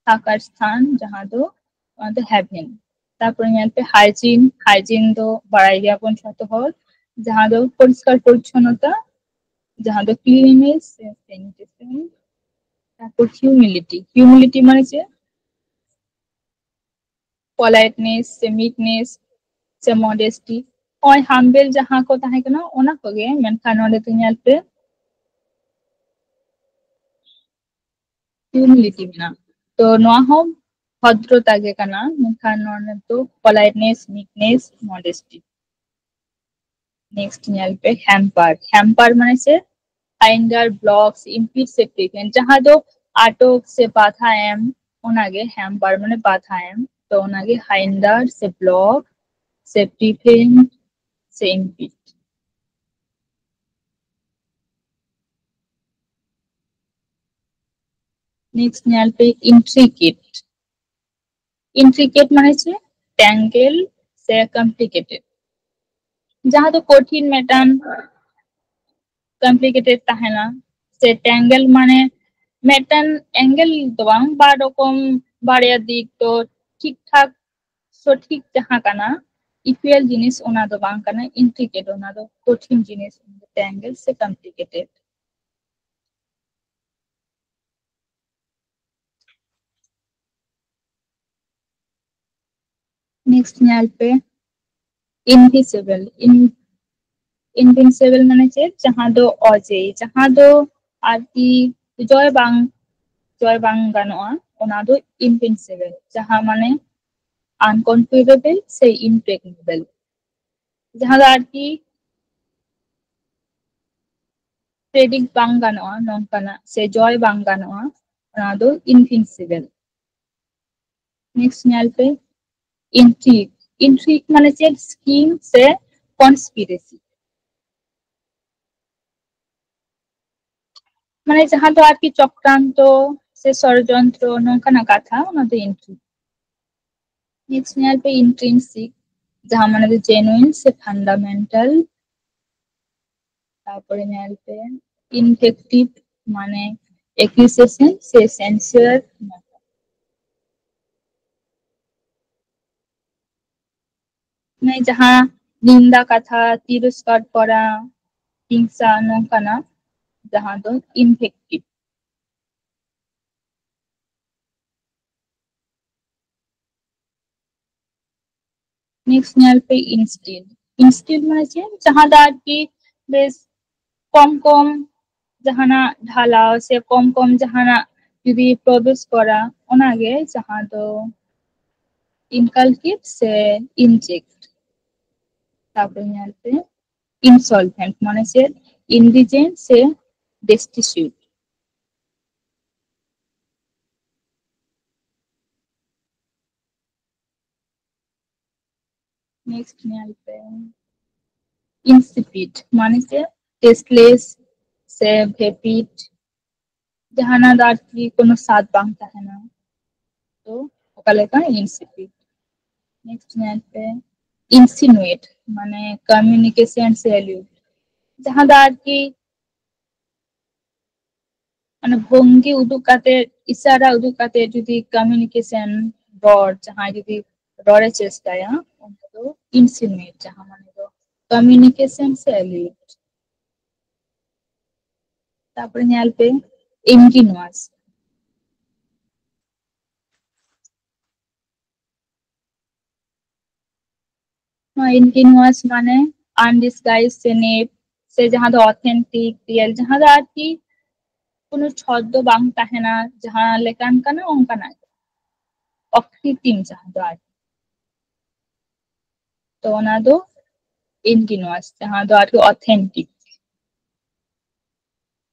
ᱛᱷᱟᱠᱟᱨ ᱥᱛᱷᱟᱱ, ᱡᱟᱦᱟᱸ ᱫᱚ, ᱚᱱᱟ ᱫᱚ haven᱾ ᱛᱟᱨᱯᱚᱨᱮ ᱧᱮᱞ ᱯᱮ hygiene᱾ Hygiene ᱫᱚ ᱵᱟᱲᱟᱭ ᱜᱮᱭᱟᱵᱚᱱ ᱡᱷᱚᱛᱚ ᱦᱚᱲ, ᱡᱟᱦᱟᱸ ᱫᱚ ᱯᱚᱨᱤᱥᱠᱟᱨ ᱯᱚᱨᱤᱪᱷᱚᱱᱱᱚᱛᱟ, ᱡᱟᱦᱟᱸ ᱫᱚ cleanliness ᱥᱮ sanitation᱾ ᱛᱟᱨᱯᱚᱨ humility᱾ Humility ᱢᱟᱱᱮ ᱪᱮᱫ? Politeness ᱥᱮ meekness ᱥᱮ modesty᱾ ᱱᱚᱜᱼᱚᱭ humble ᱡᱟᱦᱟᱸ ᱠᱚ ᱛᱟᱦᱮᱸ ᱠᱟᱱᱟ, ᱚᱱᱟ ᱠᱚᱜᱮ, ᱢᱮᱱᱠᱷᱟᱱ ᱱᱚᱰᱮ ᱫᱚ ᱧᱮᱞ ᱯᱮ humility ᱢᱮᱱᱟᱜᱼᱟ᱾ ᱛᱚ ᱱᱚᱣᱟ ᱦᱚᱸ ᱵᱷᱚᱫᱨᱚᱛᱟ ᱜᱮ ᱠᱟᱱᱟ, ᱢᱮᱱᱠᱷᱟᱱ ᱱᱚᱰᱮ ᱫᱚ politeness, meekness, modesty᱾ Next ᱧᱮᱞ ᱯᱮ hamper᱾ Hamper ᱢᱟᱱᱮ ᱪᱮᱫ? Hinder, block, impede ᱥᱮ prevent, ᱡᱟᱦᱟᱸ ᱫᱚ ᱟᱴᱚᱠ ᱥᱮ ᱵᱟᱫᱷᱟ ᱮᱢ, ᱚᱱᱟᱜᱮ hamper ᱢᱟᱱᱮ ᱵᱟᱫᱷᱟ ᱮᱢ᱾ ᱛᱚ ᱚᱱᱟᱜᱮ hinder ᱥᱮ block ᱥᱮ prevent ᱥᱮ impede᱾ Next ᱧᱮᱞ ᱯᱮ intricate᱾ Intricate ᱢᱟᱱᱮ ᱪᱮᱫ? Tangle ᱥᱮ complicated, ᱡᱟᱦᱟᱸ ᱫᱚ ᱠᱚᱴᱷᱤᱱ ᱢᱤᱫᱴᱟᱝ complicated ᱛᱟᱦᱮᱱᱟ᱾ ᱥᱮ tangle ᱢᱟᱱᱮ ᱢᱤᱫᱴᱮᱱ ᱮᱝᱜᱮᱞ ᱫᱚ ᱵᱟᱝ, ᱵᱟᱨ ᱨᱚᱠᱚᱢ, ᱵᱟᱨᱭᱟ ᱫᱤᱠ ᱫᱚ ᱴᱷᱤᱠ ᱴᱷᱟᱠ ᱥᱚᱴᱷᱤᱠ ᱡᱟᱦᱟᱸ ᱠᱟᱱᱟ, ᱤᱠᱩᱭᱟᱞ ᱡᱤᱱᱤᱥ, ᱚᱱᱟ ᱫᱚ ᱵᱟᱝ ᱠᱟᱱᱟ, ᱤᱱᱴᱨᱤᱠᱮᱴ, ᱚᱱᱟ ᱫᱚ ᱠᱚᱴᱷᱤᱱ ᱡᱤᱱᱤᱥ, ᱚᱱᱟ ᱫᱚ ᱴᱮᱝᱜᱮᱞ ᱥᱮ ᱠᱚᱢᱯᱞᱤᱠᱮᱴᱮᱰ᱾ ᱱᱮᱠᱥᱴ ᱧᱮᱞ ᱯᱮ, ᱤᱱᱵᱷᱤᱱᱥᱤᱵᱮᱞ᱾ ᱤᱱᱵᱷᱤᱱᱥᱤᱵᱮᱞ ᱢᱟᱱᱮ ᱪᱮᱫ? ᱡᱟᱦᱟᱸ ᱫᱚ ᱚᱡᱮᱭ, ᱡᱟᱦᱟᱸ ᱫᱚ ᱟᱨᱠᱤ ᱡᱚᱭ ᱵᱟᱝ, ᱡᱚᱭ ᱵᱟᱝ ᱜᱟᱱᱚᱜᱼᱟ, ᱚᱱᱟ ᱫᱚ ᱤᱱᱵᱷᱤᱱᱥᱤᱵᱮᱞ᱾ ᱡᱟᱦᱟᱸ ᱢᱟᱱᱮ ᱟᱱᱠᱚᱱᱴᱨᱳᱞᱮᱵᱮᱞ ᱥᱮ ᱤᱢᱯᱨᱮᱜᱱᱮᱵᱮᱞ, ᱡᱟᱦᱟᱸ ᱫᱚ ᱟᱨᱠᱤ ᱯᱨᱮᱰᱤᱠᱴ ᱵᱟᱝ ᱜᱟᱱᱚᱜᱼᱟ ᱱᱚᱝᱠᱟᱱᱟᱜ, ᱥᱮ ᱡᱚᱭ ᱵᱟᱝ ᱜᱟᱱᱚᱜᱼᱟ, ᱚᱱᱟ ᱫᱚ ᱤᱱᱵᱷᱤᱱᱥᱤᱵᱮᱞ᱾ ᱱᱮᱠᱥᱴ ᱧᱮᱞ ᱯᱮ, ᱤᱱᱴᱨᱤᱜ᱾ ᱤᱱᱴᱨᱤᱜ ᱢᱟᱱᱮ ᱪᱮᱫ? ᱥᱠᱤᱢ ᱥᱮ ᱠᱚᱱᱥᱯᱤᱨᱮᱥᱤ, ᱢᱟᱱᱮ ᱡᱟᱦᱟᱸ ᱫᱚ ᱟᱨᱠᱤ ᱪᱚᱠᱨᱟᱱᱛᱚ ᱥᱮ ᱥᱚᱲᱡᱚᱱᱛᱨᱚ, ᱱᱚᱝᱠᱟᱱᱟᱜ ᱠᱟᱛᱷᱟ, ᱚᱱᱟ ᱫᱚ ᱤᱱᱴᱨᱤᱜ᱾ ᱱᱮᱠᱥᱴ ᱧᱮᱞ ᱯᱮ, ᱤᱱᱴᱨᱤᱱᱥᱤᱠ, ᱡᱟᱦᱟᱸ ᱢᱟᱱᱮ ᱫᱚ ᱡᱮᱱᱩᱭᱤᱱ ᱥᱮ ᱯᱷᱟᱱᱰᱟᱢᱮᱱᱴᱟᱞ᱾ ᱛᱟᱨᱯᱚᱨᱮ ᱧᱮᱞ ᱯᱮ, ᱤᱱᱵᱷᱮᱠᱴᱤᱵᱷ, ᱢᱟᱱᱮ ᱮᱠᱤᱭᱩᱡᱮᱥᱚᱱ ᱥᱮ ᱥᱮᱱᱥᱩᱣᱟᱨ᱾ ᱢᱟᱱᱮ ᱡᱟᱦᱟᱸ ᱱᱤᱱᱫᱟ ᱠᱟᱛᱷᱟ, ᱛᱤᱨᱚᱥᱠᱟᱨ ᱠᱚᱨᱟ, ᱦᱤᱝᱥᱟ, ᱱᱚᱝᱠᱟᱱᱟᱜ, ᱡᱟᱦᱟᱸ ᱫᱚ ᱤᱱᱵᱷᱮᱠᱴᱤᱵᱷ᱾ ᱱᱮᱠᱥᱴ ᱧᱮᱞ ᱯᱮ, ᱤᱱᱥᱴᱤᱞ᱾ ᱤᱱᱥᱴᱤᱞ ᱢᱟᱱᱮ ᱪᱮᱫ? ᱡᱟᱦᱟᱸ ᱫᱚ ᱟᱨᱠᱤ ᱵᱮᱥ ᱠᱚᱢ ᱠᱚᱢ ᱡᱟᱦᱟᱱᱟᱜ ᱰᱷᱟᱞᱟᱣ ᱥᱮ ᱠᱚᱢ ᱠᱚᱢ ᱡᱟᱦᱟᱱᱟᱜ ᱡᱩᱫᱤ ᱯᱨᱚᱵᱮᱥ ᱠᱚᱨᱟ, ᱚᱱᱟᱜᱮ ᱡᱟᱦᱟᱸ ᱫᱚ ᱤᱱᱠᱟᱞᱠᱮᱴ ᱥᱮ ᱤᱱᱡᱮᱠᱴ᱾ ᱛᱟᱨᱯᱚᱨᱮ ᱧᱮᱞ ᱯᱮ, ᱤᱱᱥᱚᱞᱵᱷᱮᱱᱴ ᱢᱟᱱᱮ ᱪᱮᱫ? ᱤᱱᱰᱤᱡᱮᱱᱴ ᱥᱮ ᱰᱮᱥᱴᱤᱪᱩᱴ᱾ ᱱᱮᱠᱥᱴ ᱧᱮᱞ ᱯᱮ, ᱤᱱᱥᱤᱯᱤᱰ ᱢᱟᱱᱮ ᱪᱮᱫ? ᱴᱮᱥᱴᱞᱮᱥ ᱥᱮ ᱵᱷᱮᱯᱤᱰ, ᱡᱟᱦᱟᱱᱟᱜ ᱫᱚ ᱟᱨᱠᱤ ᱠᱳᱱᱳ ᱥᱟᱫ ᱵᱟᱝ ᱛᱟᱦᱮᱱᱟ, ᱛᱚ ᱚᱠᱟ ᱞᱮᱠᱟ? ᱤᱱᱥᱤᱯᱤᱰ᱾ ᱱᱮᱠᱥᱴ ᱧᱮᱞ ᱯᱮ, ᱤᱱᱥᱤᱱᱩᱭᱮᱴ ᱢᱟᱱᱮ ᱠᱚᱢᱤᱭᱩᱱᱤᱠᱮᱥᱚᱱ ᱥᱮ ᱮᱞᱤᱭᱩᱰ, ᱡᱟᱦᱟᱸ ᱫᱚ ᱟᱨᱠᱤ ᱢᱟᱱᱮ ᱵᱷᱚᱝᱜᱤ ᱩᱫᱩᱜ ᱠᱟᱛᱮ, ᱤᱥᱟᱨᱟ ᱩᱫᱩᱜ ᱠᱟᱛᱮ ᱡᱩᱫᱤ communication, ᱨᱚᱲ, ᱡᱟᱦᱟᱸᱭ ᱡᱩᱫᱤ ᱨᱚᱲᱮ ᱪᱮᱥᱴᱟᱭᱟ, ᱚᱱᱟ ᱫᱚ insinuate, ᱡᱟᱦᱟᱸ ᱢᱟᱱᱮ ᱫᱚ communication ᱥᱮ allude᱾ ᱛᱟᱯᱚᱨᱮ ᱧᱮᱞ ᱯᱮ ingenuous᱾ ᱱᱚᱣᱟ ingenuous ᱢᱟᱱᱮ undisguised ᱥᱮ naïve, ᱥᱮ ᱡᱟᱦᱟᱸ ᱫᱚ authentic, real, ᱡᱟᱦᱟᱸ ᱫᱚ ᱟᱨᱠᱤ ᱠᱳᱱᱳ ᱪᱷᱚᱫ ᱫᱚ ᱵᱟᱝ ᱛᱟᱦᱮᱱᱟ, ᱡᱟᱦᱟᱸ ᱞᱮᱠᱟᱱ ᱠᱟᱱᱟ ᱚᱱᱠᱟᱱᱟᱜ ᱜᱮ, ᱚᱠᱨᱤᱛᱤᱢ ᱡᱟᱦᱟᱸ ᱫᱚ ᱟᱨᱠᱤ᱾ ᱛᱚ ᱚᱱᱟ ᱫᱚ ingenuous, ᱡᱟᱦᱟᱸ ᱫᱚ ᱟᱨᱠᱤ authentic᱾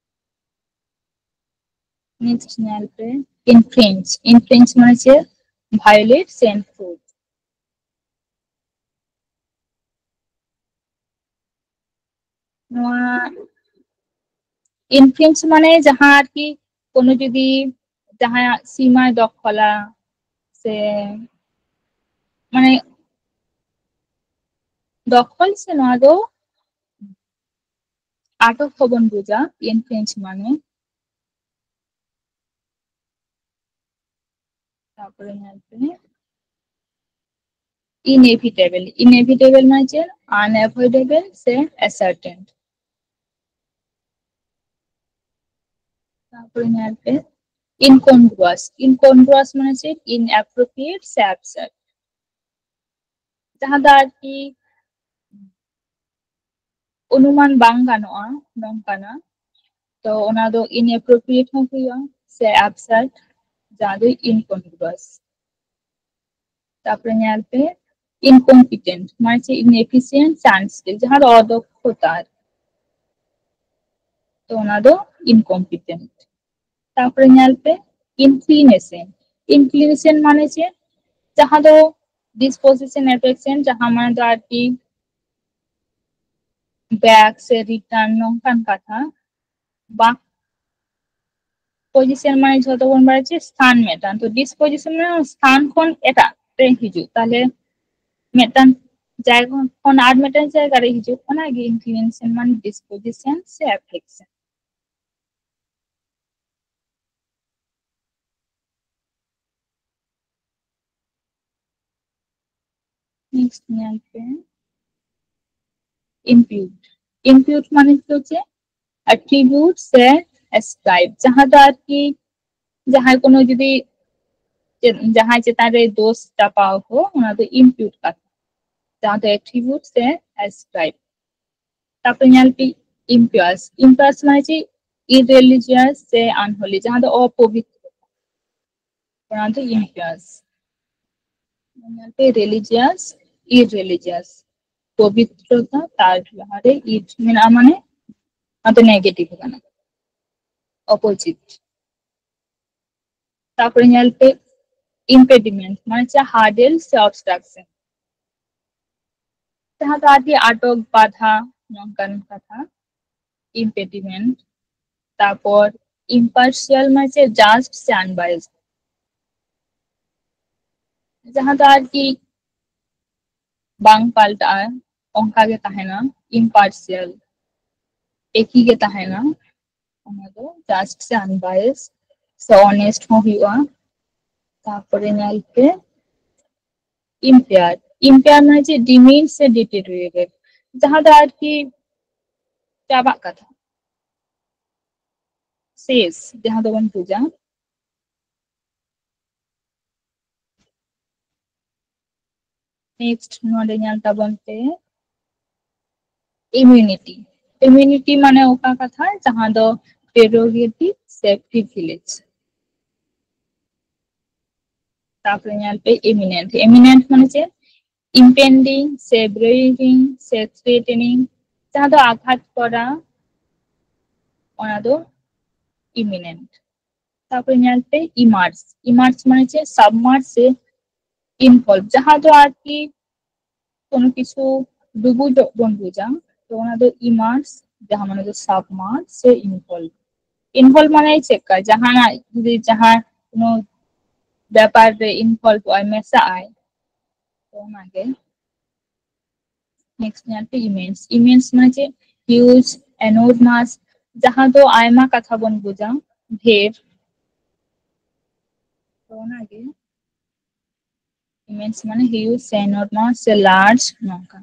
Next ᱧᱮᱞ ᱯᱮ infringe᱾ Infringe ᱢᱟᱱᱮ ᱪᱮᱫ? Violate ᱥᱮ intrude᱾ ᱱᱚᱣᱟ infringe ᱢᱟᱱᱮ ᱡᱟᱦᱟᱸ ᱟᱨᱠᱤ ᱠᱳᱱᱳ ᱡᱩᱫᱤ ᱡᱟᱦᱟᱸᱭᱟᱜ ᱥᱤᱢᱟᱭ ᱫᱚᱠᱷᱚᱞᱟ ᱥᱮ ᱢᱟᱱᱮ ᱫᱚᱠᱷᱚᱞ, ᱥᱮ ᱱᱚᱣᱟ ᱫᱚ ᱟᱴᱚᱠ ᱦᱚᱸᱵᱚᱱ ᱵᱩᱡᱟ infringe ᱢᱟᱱᱮ᱾ ᱛᱟᱯᱚᱨᱮ ᱧᱮᱞ ᱯᱮ inevitable᱾ Inevitable ᱢᱟᱱᱮ ᱪᱮᱫ? Unavoidable ᱥᱮ ascertained᱾ ᱛᱟᱯᱚᱨᱮ ᱧᱮᱞ ᱯᱮ incongruous᱾ Incongruous ᱢᱟᱱᱮ ᱪᱮᱫ? Inappropriate ᱥᱮ absurd, ᱡᱟᱦᱟᱸ ᱫᱚ ᱟᱨᱠᱤ ᱚᱱᱩᱢᱟᱱ ᱵᱟᱝ ᱜᱟᱱᱚᱜᱼᱟ ᱱᱚᱝᱠᱟᱱᱟᱜ, ᱛᱚ ᱚᱱᱟ ᱫᱚ inappropriate ᱦᱚᱸ ᱦᱩᱭᱩᱜᱼᱟ ᱥᱮ absurd, ᱡᱟᱦᱟᱸ ᱫᱚ incongruous᱾ ᱛᱟᱯᱚᱨᱮ ᱧᱮᱞ ᱯᱮ incompetent ᱢᱟᱱᱮ ᱪᱮᱫ? Inefficient ᱥᱮ unskilled, ᱡᱟᱦᱟᱸ ᱫᱚ ᱚᱫᱚᱠᱷᱚᱛᱟ ᱟᱨᱠᱤ᱾ ᱛᱚ ᱚᱱᱟ ᱫᱚ incompetent᱾ ᱛᱟᱯᱚᱨᱮ ᱧᱮᱞ ᱯᱮ inclination᱾ Inclination ᱢᱟᱱᱮ ᱪᱮᱫ? ᱡᱟᱦᱟᱸ ᱫᱚ disposition, affection, ᱡᱟᱦᱟᱸ ᱢᱟᱱᱮ ᱫᱚ ᱟᱨᱠᱤ back ᱥᱮ return ᱱᱚᱝᱠᱟᱱ ᱠᱟᱛᱷᱟ᱾ ᱵᱟᱝ, position ᱢᱟᱱᱮ ᱡᱷᱚᱛᱚ ᱵᱚᱱ ᱵᱟᱲᱟᱭᱟ ᱪᱮᱫ? ᱥᱛᱷᱟᱱ ᱢᱤᱫᱴᱟᱝ᱾ ᱛᱚ disposition ᱢᱟᱱᱮ ᱥᱛᱷᱟᱱ ᱠᱷᱚᱱ ᱮᱴᱟᱜ ᱨᱮ ᱦᱤᱡᱩᱜ, ᱛᱟᱦᱞᱮ ᱢᱤᱫᱴᱟᱝ ᱡᱟᱭᱜᱟ ᱠᱷᱚᱱ ᱟᱨ ᱢᱤᱫᱴᱟᱝ ᱡᱟᱭᱜᱟ ᱨᱮ ᱦᱤᱡᱩᱜ, ᱚᱱᱟᱜᱮ inclination ᱢᱟᱱᱮ disposition ᱥᱮ affection᱾ ᱧᱮᱞ ᱯᱮ, impute. Impute ᱢᱟᱱᱮ ᱫᱚ ᱪᱮᱫ? Attribute ᱥᱮ ascribe, ᱡᱟᱦᱟᱸ ᱫᱚ ᱟᱨᱠᱤ ᱡᱟᱦᱟᱸᱭ ᱠᱳᱱᱳ ᱡᱩᱫᱤ ᱪᱮᱫ, ᱡᱟᱦᱟᱸᱭ ᱪᱮᱛᱟᱱ ᱨᱮ ᱫᱳᱥ ᱪᱟᱯᱟᱣ ᱠᱚ, ᱚᱱᱟ ᱫᱚ impute ᱠᱟᱛᱷᱟ, ᱡᱟᱦᱟᱸ ᱫᱚ attribute ᱥᱮ ascribe. ᱛᱟᱯᱚᱨᱮ ᱧᱮᱞ ᱯᱮ impious. Impious ᱢᱟᱱᱮ ᱪᱮᱫ? Irreligious ᱥᱮ unholy, ᱡᱟᱦᱟᱸ ᱫᱚ ᱚᱯᱚᱵᱤᱛᱨᱚ, ᱚᱱᱟ ᱫᱚ impious. ᱧᱮᱞ ᱯᱮ religious, irreligious, ᱯᱚᱵᱤᱛᱨᱚᱛᱟ, ᱛᱟᱨ ᱞᱟᱦᱟᱨᱮ it ᱢᱮᱱᱟᱜᱼᱟ, ᱢᱟᱱᱮ ᱚᱱᱟ ᱫᱚ negative ᱠᱟᱱᱟ, opposite. ᱛᱟᱯᱚᱨᱮ ᱧᱮᱞ ᱯᱮ impediment ᱢᱟᱱᱮ ᱪᱮᱫ? Hurdle ᱥᱮ obstruction, ᱡᱟᱦᱟᱸ ᱫᱚ ᱟᱨᱠᱤ ᱟᱴᱚᱠ, ᱵᱟᱫᱷᱟ, ᱱᱚᱝᱠᱟᱱ ᱠᱟᱛᱷᱟ, impediment. ᱛᱟᱯᱚᱨ impartial ᱢᱟᱱᱮ ᱪᱮᱫ? Just ᱥᱮ unbiased, ᱡᱟᱦᱟᱸ ᱫᱚ ᱟᱨᱠᱤ ᱵᱟᱝ ᱯᱟᱞᱴᱟᱜᱼᱟ, ᱚᱱᱠᱟ ᱜᱮ ᱛᱟᱦᱮᱱᱟ, impartial, ᱮᱠᱤ ᱜᱮ ᱛᱟᱦᱮᱱᱟ, ᱚᱱᱟ ᱫᱚ just ᱥᱮ unbiased ᱥᱮ honest ᱦᱚᱸ ᱦᱩᱭᱩᱜᱼᱟ. ᱛᱟᱯᱚᱨᱮ ᱧᱮᱞ ᱯᱮ impair. Impair ᱢᱟᱱᱮ ᱪᱮᱫ? Diminish ᱥᱮ deteriorate, ᱡᱟᱦᱟᱸ ᱫᱚ ᱟᱨᱠᱤ ᱪᱟᱵᱟᱜ ᱠᱟᱛᱷᱟ, ᱥᱮᱥ, ᱡᱟᱦᱟᱸ ᱫᱚᱵᱚᱱ ᱵᱩᱡᱟ. Next ᱱᱚᱰᱮ ᱧᱮᱞ ᱛᱟᱵᱚᱱ ᱯᱮ immunity. Immunity ᱢᱟᱱᱮ ᱚᱠᱟ ᱠᱟᱛᱷᱟ? ᱡᱟᱦᱟᱸ ᱫᱚ prerogative ᱥᱮ privilege. ᱛᱟᱯᱚᱨᱮ ᱧᱮᱞ ᱯᱮ imminent. Imminent ᱢᱟᱱᱮ ᱪᱮᱫ? Impending ᱥᱮ brewing ᱥᱮ threatening, ᱡᱟᱦᱟᱸ ᱫᱚ ᱟᱜᱷᱟᱛ ᱠᱚᱨᱟ, ᱚᱱᱟ ᱫᱚ imminent. ᱛᱟᱯᱚᱨᱮ ᱧᱮᱞ ᱯᱮ immerse. Immerse ᱢᱟᱱᱮ ᱪᱮᱫ? Submerge ᱥᱮ involve, ᱡᱟᱦᱟᱸ ᱫᱚ ᱟᱨᱠᱤ ᱠᱳᱱᱳ ᱠᱤᱪᱷᱩ ᱰᱩᱵᱩᱡᱚᱜ ᱵᱚᱱ ᱵᱩᱡᱟ, ᱛᱚ ᱚᱱᱟ ᱫᱚ immerse, ᱡᱟᱦᱟᱸ ᱢᱟᱱᱮ ᱫᱚ submerge ᱥᱮ involve. Involve ᱢᱟᱱᱮ ᱪᱮᱫ ᱞᱮᱠᱟ? ᱡᱟᱦᱟᱱᱟᱜ ᱡᱩᱫᱤ ᱡᱟᱦᱟᱸ ᱠᱳᱱᱳ ᱵᱮᱯᱟᱨ ᱨᱮ involve ᱚᱜᱼᱟᱭ, ᱢᱮᱥᱟᱜ ᱟᱭ, ᱛᱚ ᱚᱱᱟᱜᱮ. Next ᱧᱮᱞ ᱯᱮ immense. Immense ᱢᱟᱱᱮ ᱪᱮᱫ? Huge, enormous, ᱡᱟᱦᱟᱸ ᱫᱚ ᱟᱭᱢᱟ ᱠᱟᱛᱷᱟ ᱵᱚᱱ ᱵᱩᱡᱟ, ᱰᱷᱮᱨ, ᱛᱚ ᱚᱱᱟᱜᱮ. Immense ᱢᱟᱱᱮ huge, ᱥᱮ enormous, ᱥᱮ large, ᱱᱚᱝᱠᱟ᱾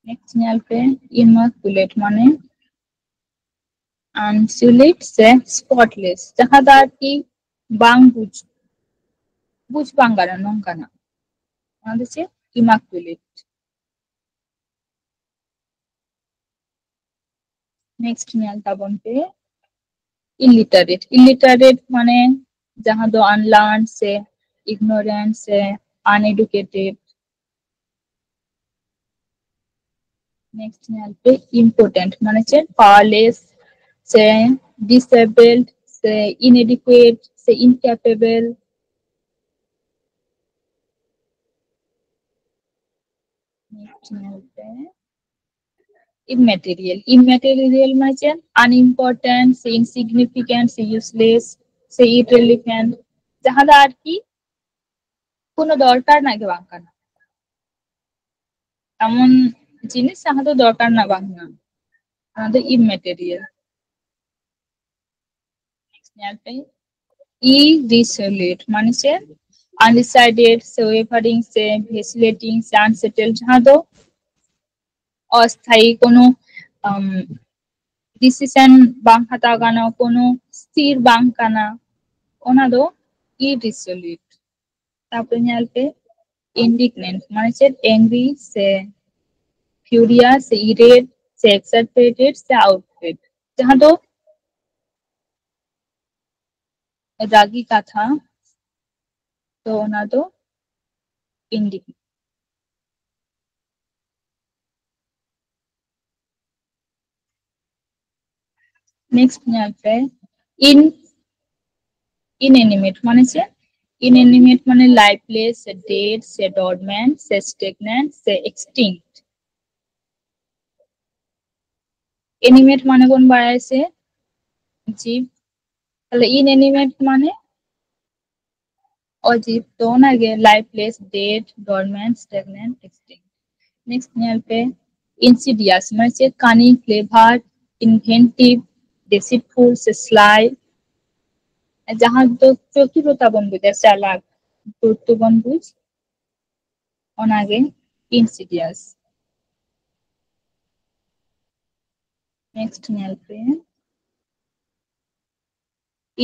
Next ᱧᱮᱞ ᱯᱮ, immaculate ᱢᱟᱱᱮ unsullied ᱥᱮ spotless, ᱡᱟᱦᱟᱸ ᱫᱚ ᱟᱨᱠᱤ ᱵᱟᱝ ᱵᱩᱡᱽ, ᱵᱩᱡᱽ ᱵᱟᱝ ᱜᱟᱱᱚᱜ ᱱᱚᱝᱠᱟᱱᱟᱜ, ᱚᱱᱟ ᱫᱚ ᱪᱮᱫ? Immaculate᱾ Next ᱧᱮᱞ ᱛᱟᱵᱚᱱ ᱯᱮ, illiterate᱾ Illiterate ᱢᱟᱱᱮ ᱡᱟᱦᱟᱸ ᱫᱚ unlearned ᱥᱮ ignorant ᱥᱮ uneducated᱾ Next ᱧᱮᱞ ᱯᱮ, impotent ᱢᱟᱱᱮ ᱪᱮᱫ? Powerless ᱥᱮ disabled ᱥᱮ inadequate ᱥᱮ incapable᱾ Next ᱧᱮᱞ ᱯᱮ, immaterial᱾ Immaterial ᱢᱟᱱᱮ ᱪᱮᱫ? Unimportant ᱥᱮ insignificant ᱥᱮ useless ᱥᱮ irrelevant, ᱡᱟᱦᱟᱸ ᱫᱚ ᱟᱨᱠᱤ ᱠᱳᱱᱳ ᱫᱚᱨᱠᱟᱨ ᱨᱮᱱᱟᱜ ᱜᱮ ᱵᱟᱝ ᱠᱟᱱᱟ, ᱮᱢᱚᱱ ᱡᱤᱱᱤᱥ ᱡᱟᱦᱟᱸ ᱫᱚ ᱫᱚᱨᱠᱟᱨ ᱨᱮᱱᱟᱜ ᱵᱟᱝ ᱠᱟᱱᱟ, ᱚᱱᱟ ᱫᱚ immaterial᱾ Next ᱧᱮᱞ ᱯᱮ, irresolute ᱢᱟᱱᱮ ᱪᱮᱫ? Undecided ᱥᱮ wavering ᱥᱮ vacillating ᱥᱮ unsettled, ᱡᱟᱦᱟᱸ ᱫᱚ ᱚᱥᱛᱷᱟᱭᱤ, ᱠᱳᱱᱳ ᱰᱤᱥᱤᱥᱮᱱ ᱵᱟᱝ ᱦᱟᱛᱟᱣ ᱜᱟᱱᱚᱜ, ᱠᱳᱱᱳ ᱥᱛᱷᱤᱨ ᱵᱟᱝ ᱠᱟᱱᱟ, ᱚᱱᱟ ᱫᱚ irresolute᱾ ᱛᱟᱯᱚᱨᱮ ᱧᱮᱞ ᱯᱮ, indignant ᱢᱟᱱᱮ ᱪᱮᱫ? Angry ᱥᱮ furious ᱥᱮ irate ᱥᱮ exasperated ᱥᱮ outraged, ᱡᱟᱦᱟᱸ ᱫᱚ ᱨᱟᱹᱜᱤ ᱠᱟᱛᱷᱟ, ᱛᱚ ᱚᱱᱟ ᱫᱚ indignant᱾ Next ᱧᱮᱞ ᱯᱮ, in inanimate ᱢᱟᱱᱮ ᱪᱮᱫ? Inanimate ᱢᱟᱱᱮ lifeless ᱥᱮ dead ᱥᱮ dormant ᱥᱮ stagnant ᱥᱮ extinct᱾ Animate ᱢᱟᱱᱮ ᱵᱚᱱ ᱵᱟᱲᱟᱭᱟ ᱥᱮ ᱡᱤᱵ, ᱛᱟᱦᱞᱮ inanimate ᱢᱟᱱᱮ ᱚᱡᱤᱵ, ᱛᱚ ᱚᱱᱟᱜᱮ lifeless, dead, dormant, stagnant, extinct᱾ Next ᱧᱮᱞ ᱯᱮ, insidious ᱢᱟᱱᱮ ᱪᱮᱫ? Cunning, clever, inventive, deceitful ᱥᱮ sly, ᱡᱟᱦᱟᱸ ᱫᱚ ᱪᱚᱛᱩᱨᱚᱛᱟ ᱵᱚᱱ ᱵᱩᱡᱟ, ᱪᱟᱞᱟᱠ, ᱫᱷᱩᱨᱛ ᱵᱚᱱ ᱵᱩᱡᱽ, ᱚᱱᱟᱜᱮ insidious᱾ Next ᱧᱮᱞ ᱯᱮ,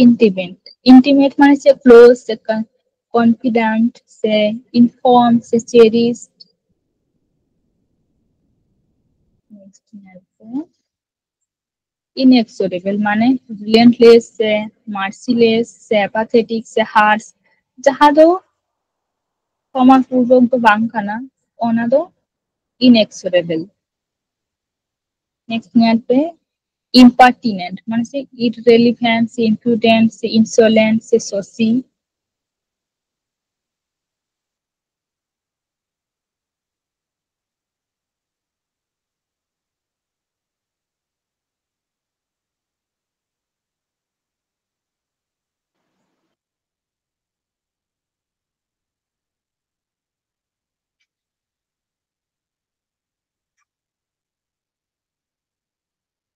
intimate᱾ Intimate ᱢᱟᱱᱮ ᱪᱮᱫ? Close ᱥᱮ con-, confident ᱥᱮ inform ᱥᱮ cherished᱾ Next ᱧᱮᱞ ᱯᱮ, inexorable ᱢᱟᱱᱮ relentless ᱥᱮ merciless ᱥᱮ apathetic ᱥᱮ harsh, ᱡᱟᱦᱟᱸ ᱫᱚ ᱠᱷᱚᱢᱟ ᱯᱩᱨᱵᱚᱠ ᱫᱚ ᱵᱟᱝ ᱠᱟᱱᱟ, ᱚᱱᱟ ᱫᱚ inexorable᱾ Next ᱧᱮᱞ ᱯᱮ, impertinent ᱢᱟᱱᱮ ᱪᱮᱫ? Irrelevant ᱥᱮ imprudent ᱥᱮ insolent ᱥᱮ saucy᱾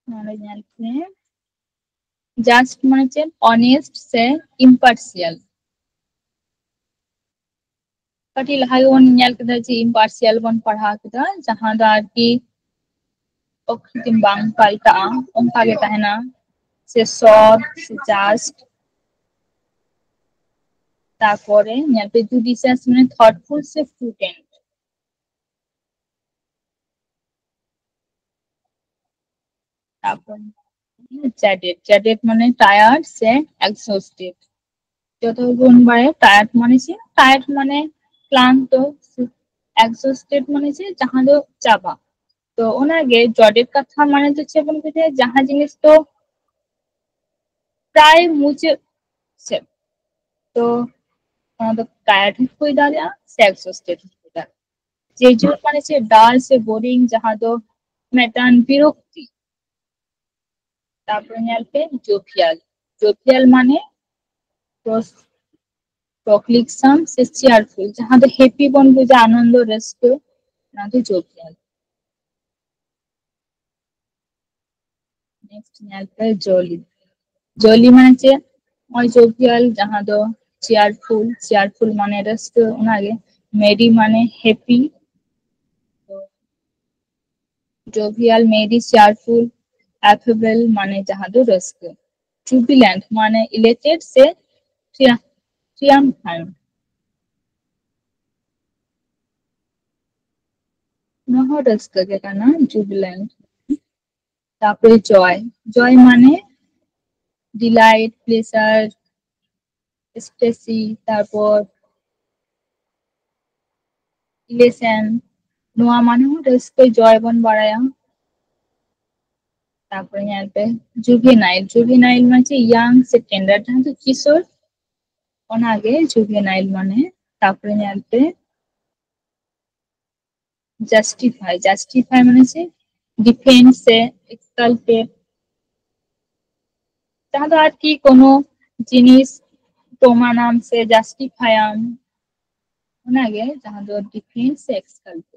ᱱᱚᱰᱮ ᱧᱮᱞ ᱯᱮ, just ᱢᱟᱱᱮ ᱪᱮᱫ? Honest ᱥᱮ impartial᱾ ᱠᱟᱹᱴᱤᱡ ᱞᱟᱦᱟ ᱜᱮᱵᱚᱱ ᱧᱮᱞ ᱠᱮᱫᱟ ᱡᱮ impartial ᱵᱚᱱ ᱯᱟᱲᱦᱟᱣ ᱠᱮᱫᱟ, ᱡᱟᱦᱟᱸ ᱫᱚ ᱟᱨᱠᱤ ᱯᱨᱚᱠᱨᱤᱛᱤ ᱵᱟᱝ ᱯᱟᱞᱴᱟᱜᱼᱟ, ᱚᱱᱠᱟ ᱜᱮ ᱛᱟᱦᱮᱱᱟ, ᱥᱮ ᱥᱚᱛ ᱥᱮ just᱾ ᱛᱟᱨᱯᱚᱨᱮ ᱧᱮᱞ ᱯᱮ, judicious ᱢᱟᱱᱮ thoughtful ᱥᱮ prudent᱾ ᱛᱟᱨᱯᱚᱨ jaded, jaded ᱢᱟᱱᱮ tired ᱥᱮ exhausted᱾ ᱡᱚᱛᱚ ᱦᱚᱲ ᱵᱚᱱ ᱵᱟᱲᱟᱭᱟ tired ᱢᱟᱱᱮ ᱪᱮᱫ? Tired ᱢᱟᱱᱮ ᱠᱞᱟᱱᱛᱚ, exhausted ᱢᱟᱱᱮ ᱪᱮᱫ? ᱡᱟᱦᱟᱸ ᱫᱚ ᱪᱟᱵᱟ᱾ ᱛᱚ ᱚᱱᱟᱜᱮ jaded ᱠᱟᱛᱷᱟ ᱢᱟᱱᱮ ᱫᱚ ᱪᱮᱫ ᱵᱚᱱ ᱵᱩᱡᱷᱟᱹᱣᱟ? ᱡᱟᱦᱟᱸ ᱡᱤᱱᱤᱥ ᱫᱚ ᱯᱨᱟᱭ ᱢᱩᱪᱟᱹᱫ ᱥᱮᱫ, ᱛᱚ ᱚᱱᱟ ᱫᱚ tired ᱦᱚᱸ ᱦᱩᱭ ᱫᱟᱲᱮᱭᱟᱜᱼᱟ ᱥᱮ exhausted ᱦᱚᱸ ᱦᱩᱭ ᱫᱟᱲᱮᱭᱟᱜᱼᱟ᱾ ᱡᱮᱡᱩᱨ ᱢᱟᱱᱮ ᱪᱮᱫ? Dull ᱥᱮ boring, ᱡᱟᱦᱟᱸ ᱫᱚ ᱢᱤᱫᱴᱟᱝ ᱵᱤᱨᱚᱠᱛᱤ᱾ ᱛᱟᱨᱯᱚᱨᱮ ᱧᱮᱞ ᱯᱮ jovial᱾ Jovial ᱢᱟᱱᱮ ᱯᱨᱚᱠᱞᱤᱠᱥᱟᱢ ᱥᱮ cheerful, ᱡᱟᱦᱟᱸ ᱫᱚ happy ᱵᱚᱱ ᱵᱩᱡᱟ, ᱟᱱᱚᱱᱫᱚ ᱨᱟᱹᱥᱠᱟᱹ, ᱚᱱᱟ ᱫᱚ jovial᱾ Next ᱧᱮᱞ ᱯᱮ jolly᱾ Jolly ᱢᱟᱱᱮ ᱪᱮᱫ? ᱱᱚᱜᱼᱚᱭ ᱡᱳᱵᱷᱤᱭᱟᱞ, ᱡᱟᱦᱟᱸ ᱫᱚ ᱪᱮᱭᱟᱨᱯᱷᱩᱞ, ᱪᱮᱭᱟᱨᱯᱷᱩᱞ ᱢᱟᱱᱮ ᱨᱟᱹᱥᱠᱟᱹ, ᱚᱱᱟᱜᱮ ᱢᱮᱨᱤ ᱢᱟᱱᱮ ᱦᱮᱯᱤ᱾ ᱡᱳᱵᱷᱤᱭᱟᱞ, ᱢᱮᱨᱤ, ᱪᱮᱭᱟᱨᱯᱷᱩᱞ, ᱮᱯᱷᱮᱵᱮᱞ ᱢᱟᱱᱮ ᱡᱟᱦᱟᱸ ᱫᱚ ᱨᱟᱹᱥᱠᱟᱹ, ᱡᱩᱵᱤᱞᱮᱱᱴ ᱢᱟᱱᱮ ᱤᱞᱮᱴᱮᱰ ᱥᱮ ᱴᱨᱤᱭᱟᱢᱯᱷᱟᱱᱴ᱾ ᱱᱚᱣᱟ ᱦᱚᱸ ᱨᱟᱹᱥᱠᱟᱹ ᱜᱮ ᱠᱟᱱᱟ, ᱡᱩᱵᱤᱞᱮᱱᱴ᱾ ᱛᱟᱯᱚᱨᱮ ᱡᱚᱭ, ᱡᱚᱭ ᱢᱟᱱᱮ ᱰᱤᱞᱟᱭᱤᱴ, ᱯᱞᱮᱡᱟᱨ, ᱮᱥᱴᱮᱥᱤ, ᱛᱟᱨᱯᱚᱨ ᱤᱞᱮᱥᱮᱱ, ᱱᱚᱣᱟ ᱢᱟᱱᱮ ᱦᱚᱸ ᱨᱟᱹᱥᱠᱟᱹ, ᱡᱚᱭ ᱵᱚᱱ ᱵᱟᱲᱟᱭᱟ᱾ ᱛᱟᱯᱚᱨᱮ ᱧᱮᱞ ᱯᱮ ᱡᱩᱵᱷᱮᱱᱟᱭᱤᱞ, ᱡᱩᱵᱷᱮᱱᱟᱭᱤᱞ ᱢᱟᱱᱮ ᱪᱮᱫ? ᱤᱭᱟᱝ ᱥᱮ ᱴᱮᱱᱰᱟᱨ, ᱡᱟᱦᱟᱸ ᱫᱚ ᱠᱤᱥᱳᱨ, ᱚᱱᱟᱜᱮ ᱡᱩᱵᱷᱮᱱᱟᱭᱤᱞ ᱢᱟᱱᱮ᱾ ᱛᱟᱯᱚᱨᱮ ᱧᱮᱞ ᱯᱮ ᱡᱟᱥᱴᱤᱯᱷᱟᱭ, ᱡᱟᱥᱴᱤᱯᱷᱟᱭ ᱢᱟᱱᱮ ᱪᱮᱫ? ᱰᱤᱯᱷᱮᱱᱰ ᱥᱮ ᱮᱠᱥᱠᱟᱞᱯᱮᱴ, ᱡᱟᱦᱟᱸ ᱫᱚ ᱟᱨᱠᱤ ᱠᱳᱱᱳ ᱡᱤᱱᱤᱥ ᱯᱨᱚᱢᱟᱱᱟᱢ ᱥᱮ ᱡᱟᱥᱴᱤᱯᱷᱟᱭᱟᱢ, ᱚᱱᱟᱜᱮ ᱡᱟᱦᱟᱸ ᱫᱚ ᱰᱤᱯᱷᱮᱱᱰ ᱥᱮ ᱮᱠᱥᱠᱟᱞᱯᱮᱴ᱾